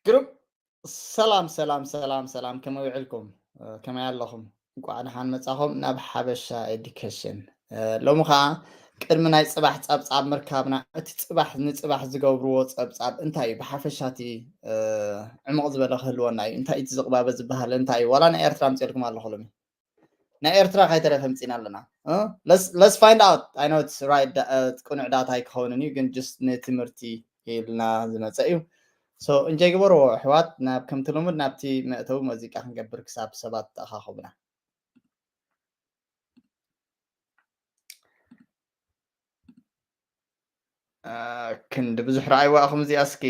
ግሩም። ሰላም ሰላም ሰላም ሰላም፣ ከመይ ውዕልኩም? ከመይ ኣለኹም? እንቋዕ ደሓን መጻኹም ናብ ሓበሻ ኤዱኬሽን። ሎሚ ኸዓ ቅድሚ ናይ ጽባሕ ጸብጻብ ምርካብና፣ እቲ ጽባሕ ንጽባሕ ዝገብርዎ ጸብጻብ እንታይ እዩ? ብሓፈሻ እቲ ዕምቕ ዝበለ ክህልወና እዩ። እንታይ እቲ ዝቕባበ ዝበሃል እንታይ እዩ? ዋላ ናይ ኤርትራ ኣምጽኤልኩም ኣለኹ ሎሚ። ናይ ኤርትራ ካይተረፈ ምጽና ኣለና። Let's find out. I know it's right, ቅኑዕ ዳታ ኣይክኸውንን እዩ፣ ግን just ንትምህርቲ ኢልና ዝመጸ እዩ። So እንጆይ ግበርዎ ኣሕዋት። ናብ ከምቲ ልሙድ ናብቲ መእተዊ ሙዚቃ ክንገብር ክሳብ ሰባት ተኣኻኸቡና። ክንዲ ብዙሕ ረኣይዋ ኣኹም እዚኣ እስኪ።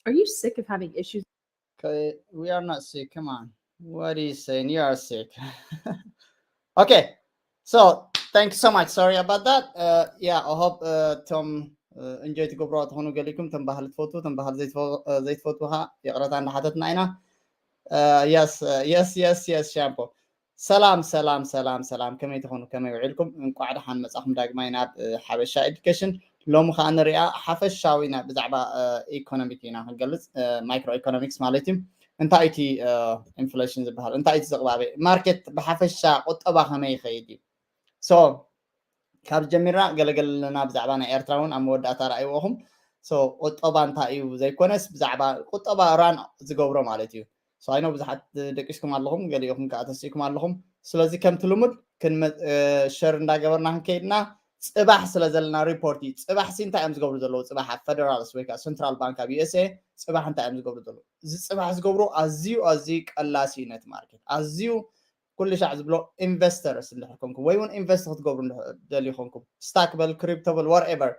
Are you sick of having issues? Okay, we are not sick. Come on. What are you saying? You are sick. Okay. So thank you so much. Sorry about that. Uh, yeah, I hope uh, Tom uh, enjoy ትገብሩ ትኾኑ ገሊኩም ተም ባህል ትፈቱ ተም ባህል ዘይትፈ- uh, ዘይትፈቱ ኻ ይቕረታ እንዳሓተትና ኢና። Uh, yes, uh, yes, yes, yes, ሻምፖ ሰላም ሰላም ሰላም ሰላም፣ ከመይ ትኾኑ? ከመይ ውዒልኩም? እንቋዕ ደሓን መጻኹም ዳግማይ ናብ ሓበሻ ኤዱኬሽን። ሎሚ ከዓ ንሪኣ ሓፈሻዊ ብዛዕባ ኢኮኖሚክ ኢና ክንገልፅ፣ ማይክሮ ኢኮኖሚክስ ማለት እዩ። እንታይ እቲ ኢንፍሌሽን ዝበሃል? እንታይ እቲ ዝቕባበ ማርኬት ብሓፈሻ ቁጠባ ከመይ ይኸይድ እዩ? ሶ ካብ ጀሚርና ገለገለና ብዛዕባ ናይ ኤርትራ እውን ኣብ መወዳእታ ረኣይዎኹም። ቁጠባ እንታይ እዩ ዘይኮነስ ብዛዕባ ቁጠባ ራን ዝገብሮ ማለት እዩ። ኣይኖ ብዙሓት ደቂስኩም ኣለኹም፣ ገሊኦኹም ከዓ ተሲእኩም ኣለኹም። ስለዚ ከምቲ ልሙድ ሸር እንዳገበርና ክንከይድና፣ ፅባሕ ስለ ዘለና ሪፖርት እዩ። ፅባሕ ሲ እንታይ እዮም ዝገብሩ ዘለዉ? ፅባሕ ኣብ ፈደራልስ ወይ ከዓ ሰንትራል ባንክ ኣብ ዩኤስኤ ፅባሕ እንታይ እዮም ዝገብሩ ዘለዉ? እዚ ፅባሕ ዝገብሩ ኣዝዩ ኣዝዩ ቀላሲ እዩ ነቲ ማርኬት። ኣዝዩ ኩሉ ሻዕ ዝብሎ ኢንቨስተርስ እንድሕር ኮንኩም ወይ እውን ኢንቨስት ክትገብሩ ደልዩ ኮንኩም ስታክ በል ክሪፕቶ በል ዋትኤቨር፣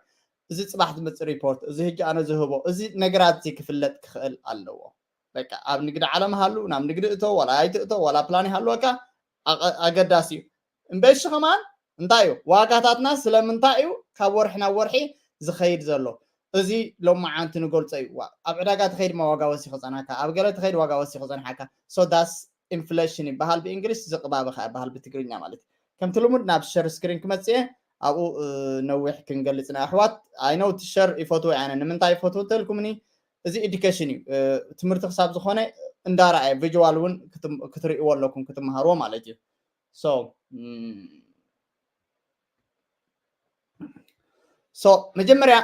እዚ ፅባሕ ዝመፅእ ሪፖርት፣ እዚ ህጂ ኣነ ዝህቦ፣ እዚ ነገራት እዚ ክፍለጥ ክኽእል ኣለዎ። በቃ ኣብ ንግዲ ዓለም ሃሉ ናብ ንግዲ እቶ ዋላ ኣይትእቶ ዋላ ፕላን ይሃልወካ ኣገዳሲ እዩ። እምበይሽ ከማን እንታይ እዩ ዋጋታትና ስለምንታይ እዩ ካብ ወርሒ ናብ ወርሒ ዝኸይድ ዘሎ? እዚ ሎማዓንቲ ንገልፆ እዩ። ኣብ ዕዳጋ ትኸይድ ማ ዋጋ ወሲኹ ፀናካ፣ ኣብ ገለ ትኸይድ ዋጋ ወሲኹ ፀንሓካ። So that's ኢንፍሌሽን ይበሃል ብእንግሊሽ፣ ዝቕባበ ከ ይበሃል ብትግርኛ ማለት እዩ። ከምቲ ልሙድ ናብ ሸር ስክሪን ክመፅእ እየ፣ ኣብኡ ነዊሕ ክንገልፅ ና ኣሕዋት። ኣይነው እቲ ሸር ይፈትዎ ኣነ። ንምንታይ ይፈትዎ ተልኩምኒ? እዚ ኤዱኬሽን እዩ። ትምህርቲ ክሳብ ዝኾነ እንዳረኣየ ቪዥዋል እውን ክትርእይዎ ኣለኩም ክትመሃርዎ ማለት እዩ። So so መጀመርያ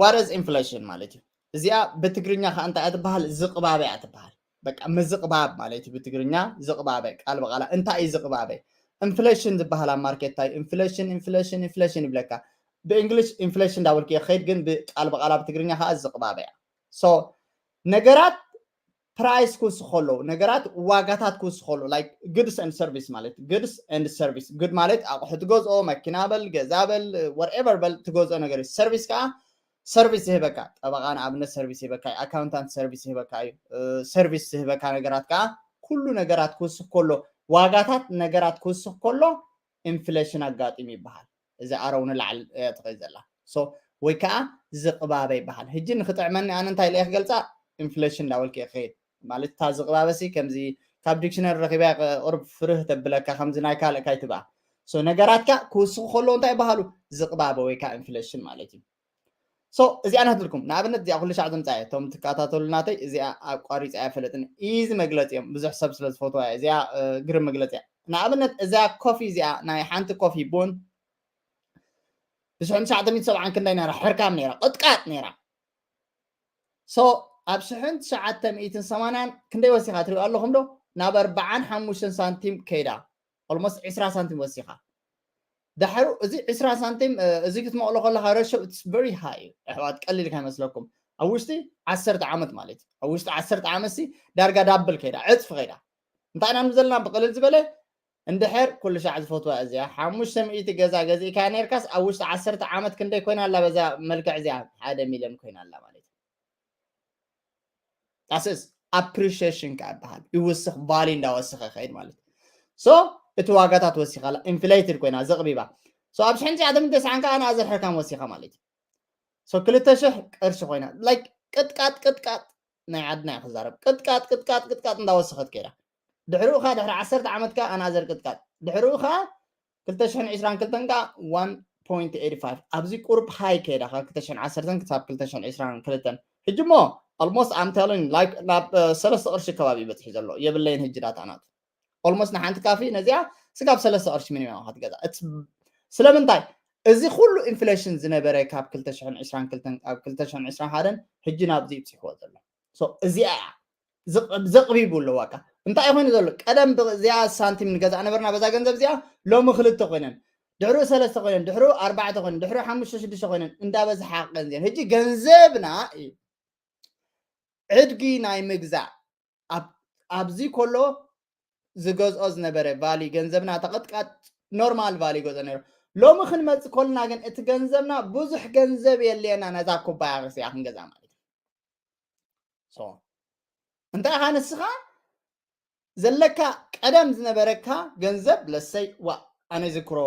what is inflation ማለት እዩ። እዚኣ ብትግርኛ ከዓ እንታይ እያ ትበሃል? ዝቕባበ እያ ትበሃል። በቃ ምዝቕባብ ማለት እዩ ብትግርኛ። ዝቕባበ ቃል ብቓላ እንታይ እዩ ዝቕባበ? ኢንፍሌሽን ዝበሃል ኣብ ማርኬት እንታይ? ኢንፍሌሽን ኢንፍሌሽን ኢንፍሌሽን ይብለካ። ብእንግሊሽ ኢንፍሌሽን እንዳበልክ እየ ክኸይድ፣ ግን ብቃል ብቓላ ብትግርኛ ከዓ ዝቕባበ እያ። So ነገራት ፕራይስ ክውስኽ ከሎ፣ ነገራት ዋጋታት ክውስኽ ከሎ፣ like goods and service ማለት፣ goods and service፣ ጉድ ማለት ኣቑሑ ትገዝኦ፣ መኪና በል፣ ገዛ በል፣ whatever በል ትገዝኦ ነገር እዩ። ሰርቪስ ከዓ ሰርቪስ ዝህበካ፣ ጠበቃ ንኣብነት ሰርቪስ ይህበካ እዩ፣ ኣካውንታንት ሰርቪስ ይህበካ እዩ። ሰርቪስ ዝህበካ ነገራት ከዓ ኩሉ ነገራት ክውስኽ ከሎ፣ ዋጋታት ነገራት ክውስኽ ከሎ ኢንፍሌሽን ኣጋጢሙ ይበሃል። እዚ ኣረው ንላዕሊ እያ ትኸይድ ዘላ። So ወይ ከዓ ዝቕባበ ይበሃል። ሕጂ ንክጥዕመኒ ኣነ እንታይ ኢለ ክገልፃ? ኢንፍሌሽን እንዳበልክ እየ ክኸይድ። ማለት እታ ዝቕባበ ሲ ከምዚ ካብ ዲክሽነሪ ረኺባ ቁሩብ ፍርህ ተብለካ፣ ከምዚ ናይ ካልእ ካይትብኣ። So ነገራትካ ክውስኹ ከለዉ እንታይ ይበሃሉ? ዝቕባበ ወይ ከዓ ኢንፍሌሽን ማለት እዩ። So እዚኣ ናትልኩም ንኣብነት እዚኣ ኩሉ ሻዕ ዘምፃ እየ። እቶም ትከታተሉ ናተይ እዚኣ ኣቋሪፃ እያ ፈለጥን ኢዚ መግለፂ እዮም። ብዙሕ ሰብ ስለ ዝፈትዋ እያ እዚኣ ግርም መግለፂ እያ። ንኣብነት እዚኣ ኮፊ እዚኣ ናይ ሓንቲ ኮፊ ቡን ብሽሕን ትሽዓተ ሚእቲ ሰብዓን ክንደይ ነራ? ሕርካም ነራ፣ ቅጥቃጥ ነራ። So ኣብ ሽሕን ትሽዓተ ሚእትን ሰማንያን ክንደይ ወሲኻ ትሪኦ ኣለኹም ዶ? ናብ ኣርባዓን ሓሙሽተን ሳንቲም ከይዳ። Almost ዕስራ ሳንቲም ወሲኻ። ዳሕሩ እዚ ዕስራ ሳንቲም እዚ ክትመቕሎ ከለኻ ሬሾ it's very high እዩ ኣሕዋት፣ ቀሊል ከይመስለኩም። ኣብ ውሽጢ ዓሰርተ ዓመት ማለት እዩ። ኣብ ውሽጢ ዓሰርተ ዓመት ሲ ዳርጋ ዳብል ከይዳ፣ ዕፅፊ ከይዳ። እንታይ ኢና ንብል ዘለና? ብቅልል ዝበለ እንድሕር ኩሉ ሻዕ ዝፈትዋ እዚኣ ሓሙሽተ ሚእቲ ገዛ ገዚእካ ነርካስ ኣብ ውሽጢ ዓሰርተ ዓመት ክንደይ ኮይና ኣላ? በዛ መልክዕ እዚኣ ሓደ ሚልዮን ኮይና ኣላ ማለት እዩ። ዳስስ ኣፕሪሺሽን ከዓ ይበሃል። ይውስኽ፣ ቫሊ እንዳወሰኸ ይኸይድ ማለት እዩ። So እቲ ዋጋታት ወሲኻ ኣላ፣ ኢንፍሌትድ ኮይና ዘቕቢባ። So ኣብ ሽሕን ትሽዓተ ሚእትን ተስዓን ከዓ ኣናዘር ሕርካም ወሲኻ ማለት እዩ። So ክልተ ሽሕ ቅርሺ ኮይና፣ ላይክ ቅጥቃጥ ቅጥቃጥ ናይ ዓድና እየ ክዛረብ። ቅጥቃጥ ቅጥቃጥ ቅጥቃጥ እንዳወሰኸት ከይዳ። ድሕሪኡ ከዓ ድሕሪ ዓሰርተ ዓመት ከዓ ኣናዘር ቅጥቃጥ። ድሕሪኡ ከዓ ክልተ ሽሕን ዕስራን ክልተን ከዓ ዋን ፖይንት ኤይቲ ፋይቭ ኣብዚ ቁሩብ ሃይ ከይዳ ካብ ክልተ ሽሕን ዓሰርተን ክሳብ ክልተ ሽሕን ዕስራን ክልተን። ሕጂ እሞ almost I'm telling like ናብ ሰለስተ ቅርሺ ከባቢ እዩ በፂሑ ዘሎ። የብለይን ሕጂ ዳታ ናቱ። Almost ንሓንቲ ካፊ ነዚኣ ስጋብ ሰለስተ ቅርሺ ሚኒመም ክትገዛ። ስለምንታይ? እዚ ኩሉ ኢንፍሌሽን ዝነበረ ካብ ክልተ ሽሕን ዕስራን ክልተን ኣብ ክልተ ሽሕን ዕስራን ሓደን ሕጂ ናብዚ ይብፅሕዎ ዘሎ። እዚኣ እያ ዘቕቢቡ ኣሎ ዋጋ። እንታይ ኮይኑ ዘሎ? ቀደም እዚኣ ሳንቲም ንገዛእ ነበርና በዛ ገንዘብ እዚኣ፣ ሎሚ ክልተ ኮይነን፣ ድሕሩ ሰለስተ ኮይነን፣ ድሕሩ ኣርባዕተ ኮይነን፣ ድሕሩ ሓሙሽተ ሽዱሽተ ኮይነን እንዳበዝሓ ገንዘብ። ሕጂ ገንዘብና እዩ ዕድጊ ናይ ምግዛእ ኣብዚ ከሎ ዝገዝኦ ዝነበረ ቫሊ ገንዘብና ተቐጥቃጥ ኖርማል ቫሊ ገዝኦ ነይሩ። ሎሚ ክንመጽእ ከልና ግን እቲ ገንዘብና ብዙሕ ገንዘብ የድልየና ነዛ ኩባያ ክስያ ክንገዛ ማለት እዩ። እንታይ ኢኻ ንስኻ ዘለካ ቀደም ዝነበረካ ገንዘብ ለሰይ ዋ ኣነ ዝክሮ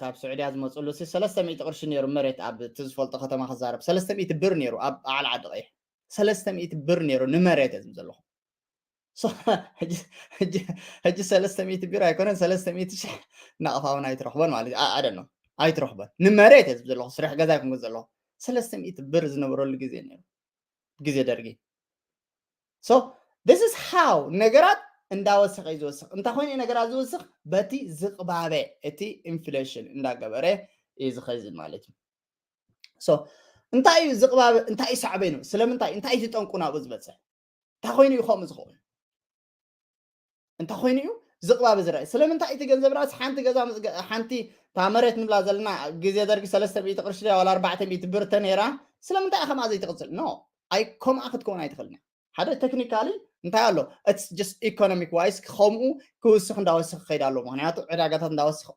ካብ ስዑድያ ዝመፅሉ ሰለስተ ሚእቲ ቅርሺ ነይሩ መሬት ኣብ እቲ ዝፈልጦ ከተማ ክዛረብ ሰለስተ ሚእቲ ብር ነይሩ ኣብ ዓዓል ዓዲ ቀይሕ ሰለስተ ሚእቲ ብር ነይሩ ንመሬት እየ ዝም ዘለኹ ሕጂ ሰለስተ ሚእቲ ብር ኣይኮነን ሰለስተ ሚእቲ ሽሕ ናቕፋ እውን ኣይትረኽቦን ማለት ኣደ ነው ኣይትረኽቦን ንመሬት እየ ዝም ዘለኹ ስራሕ ገዛ ይኮንኩ ዘለኹ ሰለስተ ሚእቲ ብር ዝነበረሉ ግዜ ነይሩ ግዜ ደርጊ so this is how ነገራት እንዳወሰኸ እዩ ዝወስኽ እንታይ ኮይኑ ነገራት ዝወስኽ በቲ ዝቕባበ እቲ ኢንፍሌሽን እንዳገበረ እዩ ዝኸይድ ማለት እዩ so እንታይ እዩ ዝቕባበ እንታይ እዩ ሳዕቤኑ ስለምንታይ እንታይ እዩ ጠንቁ ናብኡ ዝበፅሕ እንታይ ኮይኑ እዩ ከምኡ ዝኸውን እንታይ ኮይኑ እዩ ዝቕባበ ዝረኣዩ ስለምንታይ እቲ ገንዘብናስ ሓንቲ ገዛ ሓንቲ እታ መሬት ንብላ ዘለና ግዜ ደርጊ ሰለስተ ሚእቲ ቅርሺ ድያ ዋላ ኣርባዕተ ሚእቲ ብር ተነይራ ስለምንታይ ከምኣ ዘይትቕፅል no ኣይ ከምኣ ክትከውን ኣይትኽእልን ሓደ ቴክኒካሊ እንታይ ኣሎ it's just economic wise ከምኡ ክውስኽ እንዳወስኽ ከይድ ኣሎ ምክንያቱ ዕዳጋታት እንዳወስኽ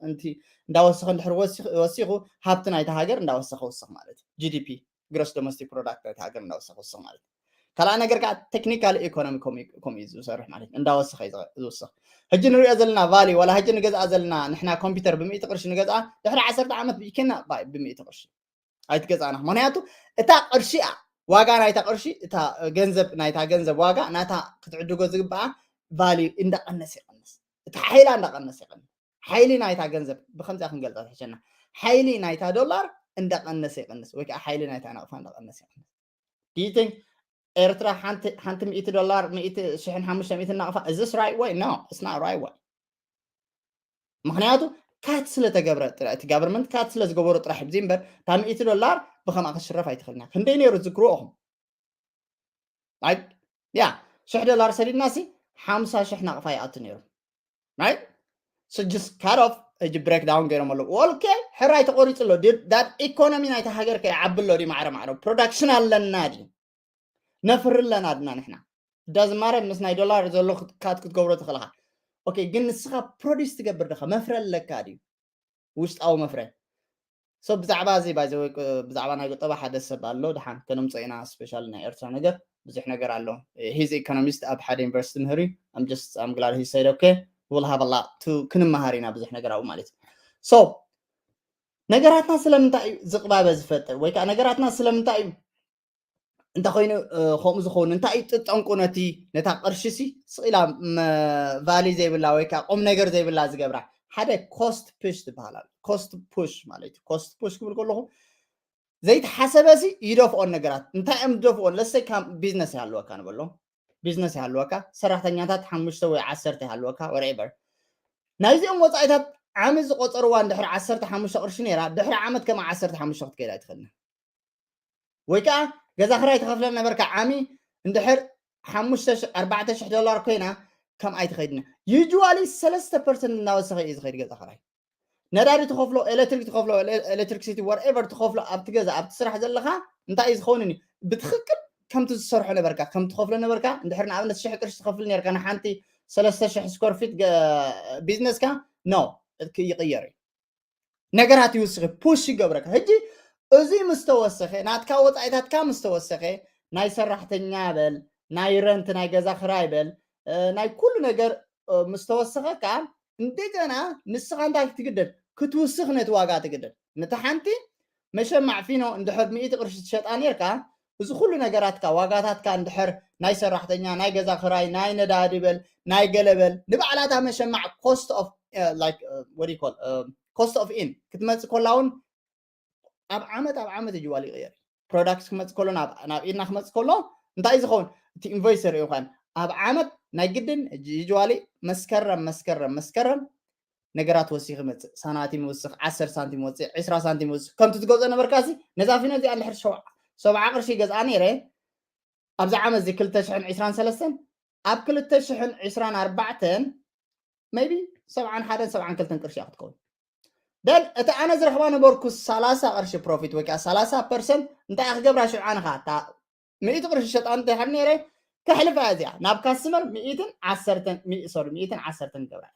እንዳወስኽ እንድሕር ወሲኹ ሃብቲ ናይቲ ሃገር እንዳወሰኸ ወስኽ ማለት እዩ GDP gross domestic product ናይቲ ሃገር እንዳወሰኸ ወስኽ ማለት እዩ ካልኣ ነገር ከዓ ቴክኒካል ኢኮኖሚ ከምኡ እዩ ዝሰርሕ ማለት እንዳወሰኸ ዝውስኽ ሕጂ ንሪኦ ዘለና ቫሊ ዋላ ሕጂ ንገዝኣ ዘለና ንሕና ኮምፒውተር ብሚእቲ ቅርሺ ንገዝኣ ድሕሪ ዓሰርተ ዓመት ብኢኬና ብሚእቲ ቅርሺ ኣይትገዝኣና ምክንያቱ እታ ቅርሺ እያ ዋጋ ናይታ ቅርሺ እታ ገንዘብ ናይታ ገንዘብ ዋጋ ናታ ክትዕድጎ ዝግበኣ ቫሊ እንዳቀነስ ይቀንስ እታ ሓይላ እንዳቀነስ ይቀንስ ሓይሊ ናይታ ገንዘብ ብከምዚኣ ክንገልፃ ትሕሸና ሓይሊ ናይታ ዶላር እንዳቀነሰ ይቀንስ ወይ ከዓ ሓይሊ ናይታ ናቕፋ እንዳቀነሰ ይቀንስ ዲቲንግ ኤርትራ ሓንቲ ሚእቲ ዶላር ሚእቲ ሽሕን ሓሙሽተ ሚእቲ ናቕፋ እዚ ራይት ወይ no it's not right way ምክንያቱ ካት ስለተገብረ ጥራይ እቲ ጋቨርንመንት ካት ስለዝገበሩ ጥራሕ ብዚ እምበር እታ ሚእቲ ዶላር ብከምኣ ክሽረፍ ኣይትኽእልና ክንደይ ነይሩ ዝክርዎ ኹም ያ ሽሕ ዶላር ሰዲድና ሲ ሓምሳ ሽሕ ናቕፋ ይኣቱ ነይሩ right so just cut off እጅ breakdown ገይሮም ኣለዉ okay ሕራይ ተቆሪፁ ኣሎ that economy ናይቲ ሃገር ከይዓቢ ኣሎ ድዩ ማዕረ ማዕረ production ኣለና ድዩ ነፍሪ ኣለና ድና ንሕና doesn't matter ምስ ናይ ዶላር ዘሎ ካት ክትገብሮ ትኽእልኻ okay ግን ንስኻ produce ትገብር ድኻ መፍረ ኣለካ ድዩ ውሽጣዊ መፍረ so ብዛዕባ እዚ ብዛዕባ ናይ ቁጠባ ሓደ ሰብ ኣሎ ድሓን ከነምፀ ኢና special ናይ ኤርትራ ነገር ብዙሕ ነገር ኣሎ he's economist ኣብ ሓደ ዩኒቨርሲቲ ምህር እዩ I'm just I'm glad he said okay we'll have a lot to ክንመሃር ኢና ብዙሕ ነገር ኣብኡ ማለት እዩ so ነገራትና ስለምንታይ እዩ ዝቕባበ ዝፈጥር ወይ ከዓ ነገራትና ስለምንታይ እዩ እንተኮይኑ ከምኡ ዝኸውን እንታይ እዩ ጥጠንቁ ነቲ ነታ ቅርሺ ሲ ስቕ ኢላ ቫሊ ዘይብላ ወይ ከዓ ቁም ነገር ዘይብላ ዝገብራ ሓደ cost push ትበሃል ኣሎ cost push ማለት እዩ cost push ክብል ከለኹ ዘይተሓሰበ ሲ ይደፍኦን ነገራት እንታይ እዮም ዝደፍኦን ለሰይ ካብ ቢዝነስ ይሃለወካ ንበሎ ቢዝነስ ይሃለወካ ሰራሕተኛታት ሓሙሽተ ወይ ዓሰርተ ይሃለወካ whatever ናይዚኦም ወፃኢታት ዓመት ዝቆፀርዋ እንድሕር ዓሰርተ ሓሙሽተ ቅርሺ ነይራ ድሕሪ ዓመት ከማ ዓሰርተ ሓሙሽተ ክትከይድ ኣይትኽእልና ወይ ከዓ ገዛ ክራይ ትኸፍለ ነበርካ ዓሚ እንድሕር ሓሙሽተ ኣርባዕተ ሽሕ ዶላር ኮይና ከም ኣይትኸይድና usually ሰለስተ ፐርሰንት እናወሰኸ እዩ ዝኸይድ ገዛ ክራይ ነዳዲ ትኸፍሎ ኤሌክትሪክ ትኸፍሎ electricity whatever ትኸፍሎ ኣብቲ ገዛ ኣብቲ ስራሕ ዘለኻ እንታይ እዩ ዝኸውን እዩ ብትኽክል ከምቲ ዝሰርሖ ነበርካ ከም ትኸፍሎ ነበርካ እንድሕር ንኣብነት ሽሕ ቅርሺ ትኸፍል ነርካ ንሓንቲ ሰለስተ ሽሕ ስኮር ፊት ቢዝነስካ no ይቕየር እዩ ነገራት ይውስኺ push ይገብረካ ሕጂ እዚ ምስ ተወሰኸ ናትካ ወፃኢታትካ ምስ ተወሰኸ ናይ ሰራሕተኛ በል ናይ ረንት ናይ ገዛ ክራይ በል ናይ ኩሉ ነገር ምስ ተወሰኸ ከዓ እንደገና ንስኻ እንታይ ትግደድ ክትውስኽ ነቲ ዋጋ ትግደድ ነቲ ሓንቲ መሸማዕ ፊኖ እንድሕር ሚእቲ ቅርሺ ትሸጣ ነርካ እዚ ኩሉ ነገራትካ ዋጋታትካ እንድሕር ናይ ሰራሕተኛ ናይ ገዛ ክራይ ናይ ነዳዲ በል ናይ ገለበል ንባዕላታ መሸማዕ cost of like what you call cost of in ክትመፅእ ከላ እውን ኣብ ዓመት ኣብ ዓመት እዩ ጅዋል ይቕየር product ክመፅእ ከሎ ናብ ኢድና ክመፅእ ከሎ እንታይ ዝኸውን እቲ invoice ርኢ ኳን ኣብ ዓመት ናይ ግድን ጅዋሊ መስከረም መስከረም መስከረም ነገራት ወሲኽ ይመፅእ። ሳናቲም ይወስኽ፣ ዓሰርተ ሳንቲም ይወፅእ፣ ዕስራ ሳንቲም ይወስኽ። ከምቲ ትገዝኦ ነበርካሲ ነዛ ፊኖ እዚኣ እንድሕር ሸውዓ- ሰብዓ ቅርሺ ይገዝኣ ነይረ ኣብዚ ዓመት እዚ ክልተ ሽሕን ዕስራን ሰለስተን ኣብ ክልተ ሽሕን ዕስራን ኣርባዕተን maybe ሰብዓን ሓደን ሰብዓን ክልተን ቅርሺ እያ ክትከውን። ደን እቲ ኣነ ዝረኽባ ነበርኩ ሰላሳ ቅርሺ ፕሮፊት ወይ ከዓ ሰላሳ ፐርሰንት እንታይ እያ ክገብራ ሽዑ ኣነ ከዓ እታ ሚእቲ ቅርሺ ሸጣ እንድሕር ነይረ ከሕልፋ እያ እዚኣ ናብ ካስተመር ሚእትን ዓሰርተን ሚእ- ሶሪ ሚእትን ዓሰርተን ገብራ እያ።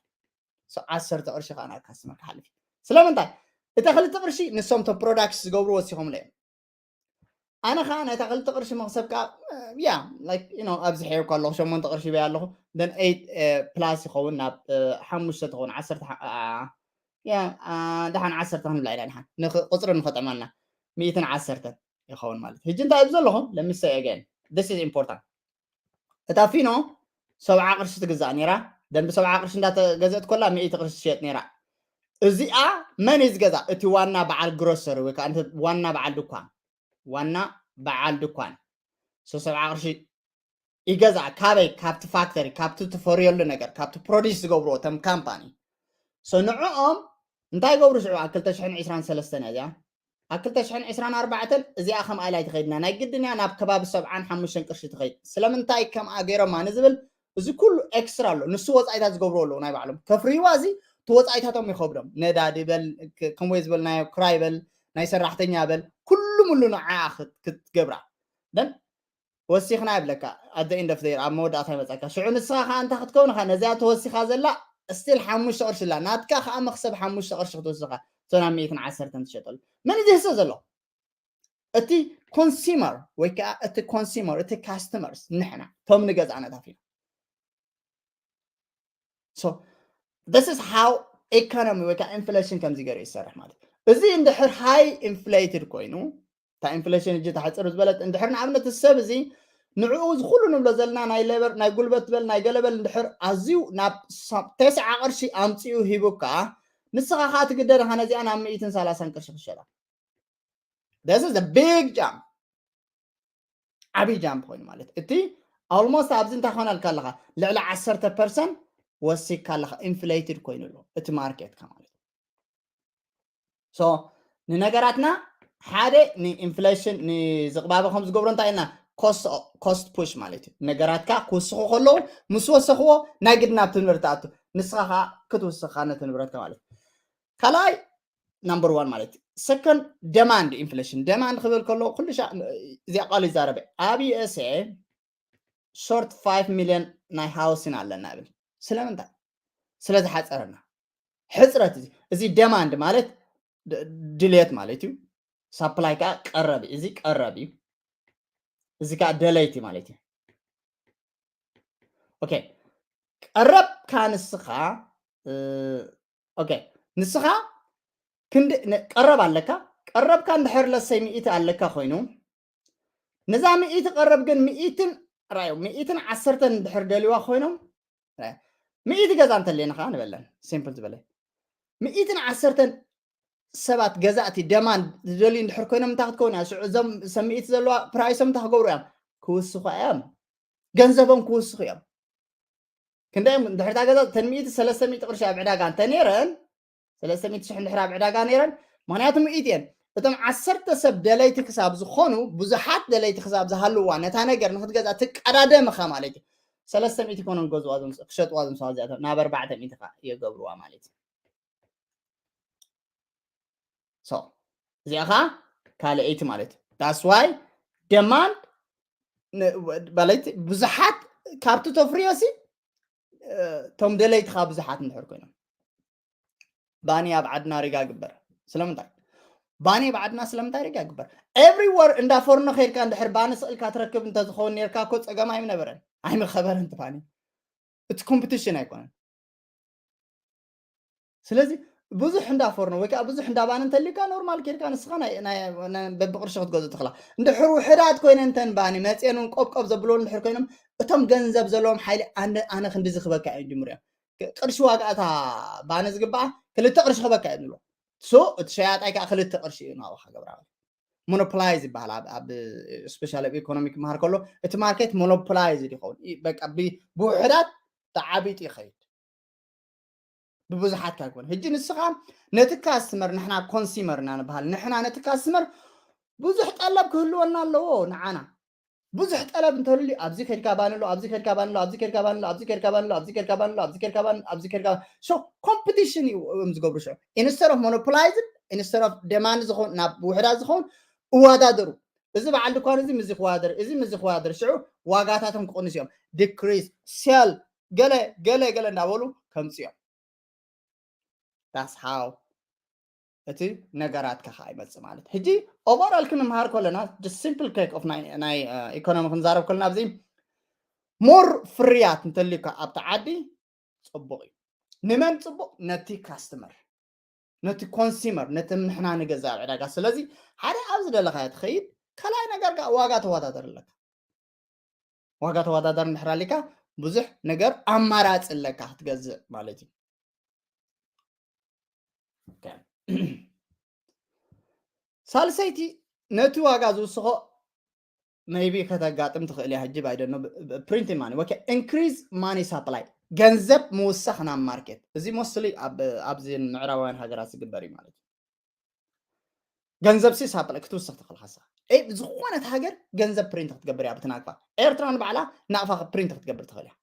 So ዓሰርተ ቅርሺ ከዓ ናብ ካስተመር ክሓልፍ እዩ። ስለምንታይ እታ ክልተ ቅርሺ ንሶም ቶም ፕሮዳክት ዝገብሩ ወሲኾምለ እዮም። ኣነ ከዓ ነታ ክልተ ቅርሺ መክሰብ ከዓ ያ like you know ኣብዚ ሄር ከለኹ ሸሞንተ ቅርሺ በይ ኣለኹ then eight plus ይኸውን ናብ ሓሙሽተ ትኸውን ዓሰርተ ያ ደሓን ዓሰርተ ክንብላ ኢና ደሓን ቁፅሪ ንኸጠመና ሚእትን ዓሰርተን ይኸውን ማለት ሕጂ እንታይ ኣብዚ ዘለኹም let me say again this is important እታ ፊኖ ሰብዓ ቅርሺ ትግዛእ ነይራ ደንቢ ሰብዓ ቅርሺ እንዳተገዘእት ኮላ ሚእቲ ቅርሺ ትሸጥ ነይራ እዚኣ መን እዩ ዝገዛ እቲ ዋና በዓል ግሮሰሪ ወይ ከዓ ዋና በዓል ድኳን ዋና በዓል ድኳን ሰብዓ ቅርሺ ይገዝኣ ካበይ ካብቲ ፋክተሪ ካብቲ ትፈርየሉ ነገር ካብቲ ፕሮዲስ ዝገብርዎ ተም ካምፓኒ ንዕኦም እንታይ ገብሩ ሽዑ ኣብ ክልተ ሽሕን ዕስራን ሰለስተን እያ እዚኣ ኣብ ክልተ ሽሕን ዕስራን ኣርባዕተን እዚኣ ከምኣ ኢላ ኣይትኸይድና ናይ ግድን እያ ናብ ከባቢ ሰብዓን ሓሙሽተን ቅርሺ ትኸይድ ስለምንታይ ከምኣ ገይሮማ ንዝብል እዚ ኩሉ ኤክስትራ ኣሎ ንሱ ወፃኢታት ዝገብርዎ ኣለዉ ናይ ባዕሎም ከፍርይዋ እዚ እቲ ወፃኢታቶም ይኸብዶም ነዳዲ በል ከምኡ ዝበልናዮ ክራይ በል ናይ ሰራሕተኛ በል ኩሉ ሙሉ ንዓኣ ክትገብራ ደን ወሲኽና ይብለካ at the end of the year ኣብ መወዳእታ ይመፀካ ሽዑ ንስኻ ከዓ እንታይ ክትከውን ኢኻ ነዚኣ ተወሲኻ ዘላ ስቲል ሓሙሽተ ቅርሺ ኣላ ናትካ ከዓ መክሰብ ሓሙሽተ ቅርሺ ክትወስኻ እቶ ናብ ሚእትን ዓሰርተን ትሸጠሉ መን እዚ ህሰ ዘሎ እቲ ኮንሱመር ወይ ከዓ እቲ ኮንሱመር እቲ ካስተመርስ ንሕና ቶም ንገዝኣ ነታፊና so this is how economy ወይ ከዓ ኢንፍሌሽን ከምዚ ገይሩ ይሰርሕ ማለት እዚ እንድሕር ሃይ ኢንፍሌትድ ኮይኑ እታ ኢንፍሌሽን እጂ ተሕፅር ዝበለት እንድሕር ንኣብነት ሰብ እዚ ንዕኡ ዝኩሉ ንብሎ ዘለና ናይ ሌበር ናይ ጉልበት በል ናይ ገለበል እንድሕር ኣዝዩ ናብ ተስዓ ቅርሺ ኣምፅኡ ሂቡካ ንስኻ ከዓ ትግደድ ኢኻ ነዚኣ ናብ ሚእትን ሰላሳን ቅርሺ ክሸጣ this is a big jump ዓብይ ጃምፕ ኮይኑ ማለት እቲ almost ኣብዚ እንታይ ክኾነልካ ኣለካ ልዕሊ ዓሰርተ ፐርሰንት ወሲካ ኣለካ ኢንፍሌትድ ኮይኑ ኣሎ እቲ ማርኬትካ ማለት so ንነገራትና ሓደ ንኢንፍሌሽን ንዝቕባበ ከም ዝገብሮ እንታይ ኢልና ኮስት ፑሽ ማለት እዩ ነገራትካ ክውስኹ ከለዉ ምስ ወሰኽዎ ናይ ግድና ኣብቲ ንብረት ኣቱ ንስኻ ከዓ ክትውስኻ ነቲ ንብረትካ ማለት እዩ ካልኣይ number one ማለት እዩ second demand inflation demand ክብል ከሎ ኩሉ ሻ እዚኣ ቃል ይዛረበ ኣብ USA short five million ናይ housing ኣለና ይብል ስለምንታይ ስለ ዝሓፀረና ሕፅረት እዚ እዚ demand ማለት ድልየት ማለት እዩ supply ከዓ ቀረብ እዚ ቀረብ እዩ እዚ ከዓ ደለይቲ ማለት እዩ okay ቀረብካ ንስኻ okay ንስኻ ክንዲ ቀረብ ኣለካ ቀረብካ እንድሕር ለሰይ ሚእቲ ኣለካ ኮይኑ ነዛ ሚእቲ ቀረብ ግን ሚእትን ራዮ ሚእትን ዓሰርተን እንድሕር ደልዋ ኮይኖም ሚእቲ ገዛ እንተለየና ከዓ ንበለን simple ዝበለ ሚእትን ዓሰርተን ሰባት ገዛእቲ demand ዝደልዩ እንድሕር ኮይኖም እንታይ ክትከውን እያ ሽዑ እዞም ሰብ ሚእቲ ዘለዋ ፕራይሶም እንታይ ክገብሩ እዮም ክውስኹ እዮም ገንዘቦም ክውስኹ እዮም ክንደዮም ድሕርታ ገዛ ተን ሚእቲ ሰለስተ ሚእቲ ቅርሺ ኣብ ዕዳጋ እንተ ነይረን ሰለስተ ሚእቲ ሽሕ እንድሕር ኣብ ዕዳጋ ነይረን ምክንያቱ ሚእቲ እየን እቶም ዓሰርተ ሰብ ደለይቲ ክሳብ ዝኾኑ ብዙሓት ደለይቲ ክሳብ ዝሃልዋ ነታ ነገር ንክትገዛ ትቀዳደም ኢኻ ማለት እዩ ሰለስተ ሚእቲ ኮኖም ገዝዋ ክሸጥዋ ዝምስዋ እዚኣቶም ናብ ኣርባዕተ ሚእቲ ካ የገብርዋ ማለት እዩ እዚኣ ከዓ ካልአይቲ ማለት እዩ that's why demand ማለት ብዙሓት ካብቲ ተፍርዮ ሲ እቶም ደለይቲ ከዓ ብዙሓት እንድሕር ኮይኖም ባኒ ኣብ ዓድና ሪጋ ግበር ስለምንታይ ባኒ ኣብ ዓድና ስለምንታይ ሪጋ ግበር everywhere እንዳ ፎርኖ ከይድካ እንድሕር ባኒ ስእልካ ትረክብ እንተዝኸውን ነርካ እኮ ፀገም ኣይምነበረን ኣይምኸበረን እቲ ባኒ እቲ ኮምፒቲሽን ኣይኮነን ስለዚ ብዙሕ እንዳ ፎርኖ ወይ ከዓ ብዙሕ እንዳ ባኒ እንተሊካ ኖርማል ኬድካ ንስኻ በብቅርሺ ክትገዝእ ትኽላ እንድሕር ውሕዳት ኮይነ እንተን ባኒ መፅአን እውን ቆብቆብ ዘብልዎ እንድሕር ኮይኖም እቶም ገንዘብ ዘለዎም ሓይሊ ኣነ ክንዲ ዝክበካ እዮም ጅምርዮም ቅርሺ ዋጋ እታ ባኒ ዝግባኣ ክልተ ቅርሺ ክበካ እዮም ዝብሎ ሶ እቲ ሸያጣይ ከዓ ክልተ ቅርሺ እዩ ናብኻ ገብራ ሞኖፖላይዝ ይበሃል ኣብ ስፔሻል ኣብ ኢኮኖሚ ክመሃር ከሎ እቲ ማርኬት ሞኖፖላይዝ ይኸውን ብውሕዳት ተዓቢጡ ይኸይድ ብብዙሓት ኣይኮነ። ሕጂ ንስኻ ነቲ ካስተመር፣ ንሕና ኮንሱመር ኢና ንበሃል፣ ንሕና ነቲ ካስተመር ብዙሕ ጠለብ ክህልወና ኣለዎ። ንዓና ብዙሕ ጠለብ እንተልዩ፣ ኣብዚ ከድካ ባንሎ፣ ኣብዚ ከድካ ባንሎ፣ ኣብዚ ከድካ ባንሎ፣ ኣብዚ ከድካ ባንሎ፣ ኣብዚ ከድካ ባንሎ፣ ኣብዚ ከድካ ባንሎ፣ ኣብዚ ከድካ ባንሎ። So ኮምፒቲሽን እዮም ዝገብሩ። ሽዑ ኢንስተድ ኦፍ ሞኖፖላይዝድ፣ ኢንስተድ ኦፍ ደማንድ ዝኾን፣ ናብ ውሕዳት ዝኾን እወዳደሩ። እዚ በዓል ድኳን እዚ ምዚ ክወዳደር፣ እዚ ምዚ ክወዳደር። ሽዑ ዋጋታቶም ክቕንሱ እዮም። ዲክሪዝ፣ ሴል፣ ገለ ገለ ገለ እንዳበሉ ከምፅኡ እዮም። That's how እቲ ነገራትካ ከዓ ይመፅእ ማለት። ሕጂ ኦቨርኦል ክንምሃር ከለና፣ just simple take of ናይ ናይ ኢኮኖሚ ክንዛረብ ከለና፣ ኣብዚ ሞር ፍርያት እንተልዩካ ኣብቲ ዓዲ ፅቡቕ እዩ። ንመን ፅቡቕ? ነቲ ካስተመር፣ ነቲ ኮንሱመር፣ ነቲ ንሕና ንገዛ ኣብ ዕዳጋ። ስለዚ ሓደ ኣብ ዝደለኻዮ ትኸይድ፣ ካልኣይ ነገር ከዓ ዋጋ ተወዳደር ኣለካ። ዋጋ ተወዳደር እንድሕር ኣሊካ፣ ብዙሕ ነገር ኣማራፂ ኣለካ ክትገዝእ ማለት እዩ። ኦኬ። ሳልሰይቲ፣ ነቲ ዋጋ ዝውስኾ maybe ከተጋጥም ትኽእል እያ። ሕጂ ባይደኖ ፕሪንቲንግ ማኒ፣ ኦኬ፣ ኢንክሪዝ ማኒ ሳፕላይ፣ ገንዘብ ምውሳኽ ናብ ማርኬት። እዚ ሞስትሊ ኣብዚ ምዕራባውያን ሃገራት ዝግበር እዩ ማለት እዩ። ገንዘብ ሲ ሳፕላይ ክትውስኽ ትኽእል ሓሳ። ዝኾነት ሃገር ገንዘብ ፕሪንት ክትገብር እያ ብትናቅፋ። ኤርትራ ንባዕላ ናቕፋ ፕሪንት ክትገብር ትኽእል እያ።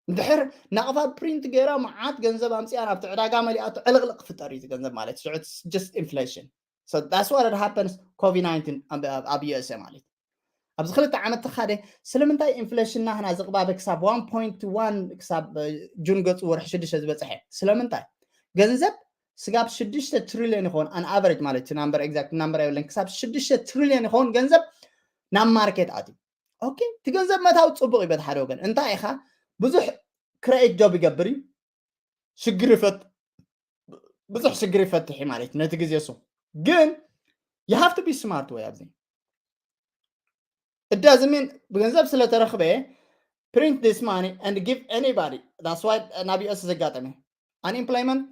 እንድሕር ናቕፋ ፕሪንት ገይራ መዓት ገንዘብ ኣምፅኣ ናብቲ ዕዳጋ መሊኣቶ ዕልቕልቕ ክፍጠር እዩ። ገንዘብ ማለት ሽዑ just inflation። So that's what happens ኮቪድ ናይንቲን ኣብ ዩኤስኤ ማለት ኣብዚ ክልተ ዓመት ተኻደ። ስለምንታይ ኢንፍሌሽን ናህና ዝቕባበ ክሳብ ዋን ፖይንት ዋን ክሳብ ጁን ገፁ ወርሒ ሽዱሽተ ዝበፅሐ? ስለምንታይ ገንዘብ ስጋብ ሽዱሽተ ትሪልዮን ይኸውን፣ ኣን ኣቨሬጅ ማለት እዩ። ናምበር ኤግዛክት ናምበር የብለን። ክሳብ ሽዱሽተ ትሪልዮን ይኸውን ገንዘብ ናብ ማርኬት ኣትዩ። ኦኬ፣ እቲ ገንዘብ መታው ፅቡቕ እዩ በቲ ሓደ ወገን። እንታይ ኢኻ ብዙሕ ክሬኤት ጆብ ይገብር እዩ፣ ሽግር ይፈት ብዙሕ ሽግር ይፈትሕ እዩ ማለት እዩ። ነቲ ግዜ እሱ ግን you have to be smart ወይ ኣብዚ እዳ ዝሜን ብገንዘብ ስለተረኽበ print this money and give anybody። That's why ናብ ዩኤስ ዘጋጠመ unemployment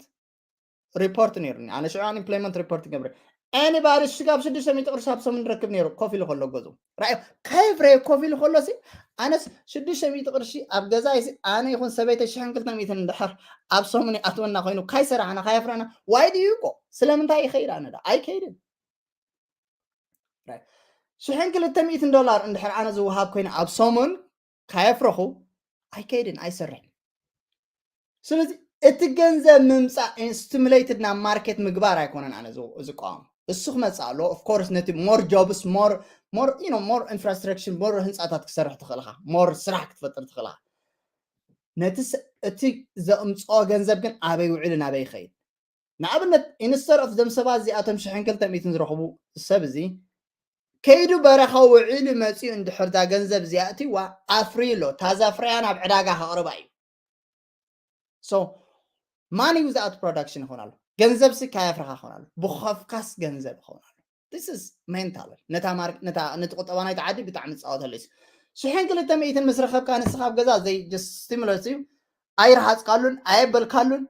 report ነይሩኒ። ኣነ ሽዑ unemployment report ገብረ anybody ሽጋብ ሽዱሽተ ሚእቲ ቅርሺ ኣብ ሰሙን ረክብ ነይሩ ኮፍ ኢሉ ከሎ ገዙ ራእዮ ካይፍረ ኮፍ ኢሉ ከሎ ሲ ኣነስ ሽዱሽተ ሚእቲ ቅርሺ ኣብ ገዛ ሲ ኣነ ይኹን ሰበይተ ሽሕን ክልተ ሚእትን እንድሕር ኣብ ሰሙን ይኣትወና ኮይኑ ካይሰራሕና ካየፍረና ዋይ ድዩ እኮ ስለምንታይ ይኸይድ ኣነ ዳ ኣይከይድን ሽሕን ክልተ ሚእትን ዶላር እንድሕር ኣነ ዝወሃብ ኮይኑ ኣብ ሰሙን ካየፍረኹ ኣይከይድን ኣይሰርሕን። ስለዚ እቲ ገንዘብ ምምፃእ ኢንስቲሙሌትድ ናብ ማርኬት ምግባር ኣይኮነን ኣነ ዝቃወም። እሱ ክመፅእ ኣለዎ። ኦፍኮርስ ነቲ ሞር ጆብስ ሞር ሞር ኢንፍራስትራክሽር ሞር ህንፃታት ክሰርሕ ትኽእልኻ ሞር ስራሕ ክትፈጥር ትኽእልኻ። ነቲ እቲ ዘምፅኦ ገንዘብ ግን ኣበይ ውዕሉ ናበይ ይኸይድ? ንኣብነት ኢንስተድ ኦፍ ዘም ሰባት እዚኣቶም ሽሕን ክልተ ሚእትን ዝረኽቡ ሰብ እዚ ከይዱ በረኻ ውዒሉ መፂኡ እንድሕር ዳ ገንዘብ እዚኣትዋ ኣፍርዩ ኣሎ። ታዛ ፍርያ ናብ ዕዳጋ ከቕርባ እዩ። So ማኒ ዊዛኣት ፕሮዳክሽን ይኸውን ኣሎ። ገንዘብ ሲ ካየፍረኻ ይኸውን ኣሎ። ብኸፍካስ ገንዘብ ይኸውን ኣሎ። This is mental። ነቲ ቁጠባ ናይቲ ዓዲ ብጣዕሚ ዝፃወተሉ እዩ። ሽሕን ክልተ ሚእትን ምስ ረኸብካ ንስኻ ኣብ ገዛ ዘይ ስቲሙለስ እዩ። ኣይረሃፅካሉን ኣየበልካሉን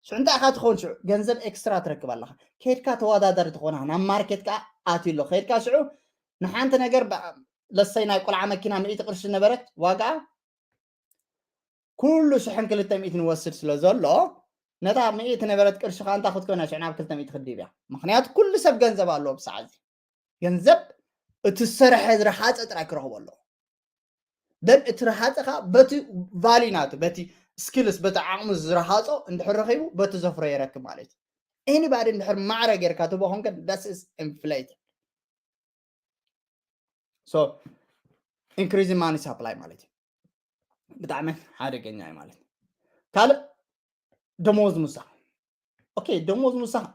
ሽዑ እንታይ ኢኻ ትኸውን? ሽዑ ገንዘብ ኤክስትራ ትረክብ ኣለኻ። ከይድካ ተወዳዳሪ ትኾና ናብ ማርኬት ከዓ ኣትዩ ኣሎ። ከይድካ ሽዑ ንሓንቲ ነገር ለሰይ ናይ ቆልዓ መኪና ምእቲ ቅርሺ ነበረት ዋጋ ኩሉ ሽሕን ክልተ ሚእትን ወስድ ስለ ዘሎ ነታ ምእቲ ነበረት ቅርሺ ከዓ እንታይ ክትኮና ሽዑ ናብ ክልተ ሚእቲ ክድይብ እያ። ምክንያቱ ኩሉ ሰብ ገንዘብ ኣለዎ ብሰዓት እዚ ገንዘብ እቲ ዝሰርሐ ዝረሃፀ ጥራይ ክረኽቦ ኣለዎ። ደን እቲ ረሃፀ ከዓ በቲ ቫሊ ናቱ በቲ ስኪልስ በቲ ዓቕሙ ዝረሃፆ እንድሕር ረኺቡ በቲ ዘፍሮ የረክብ ማለት እዩ። ኤኒባዲ እንድሕር ማዕረ ጌርካ ትቦ ኮንከ that's is inflated። So increasing money supply ማለት እዩ። ብጣዕሚ ሓደገኛ እዩ ማለት እዩ። ካልእ ደሞዝ ምውሳኽ። ኦኬ፣ ደሞዝ ምውሳኽ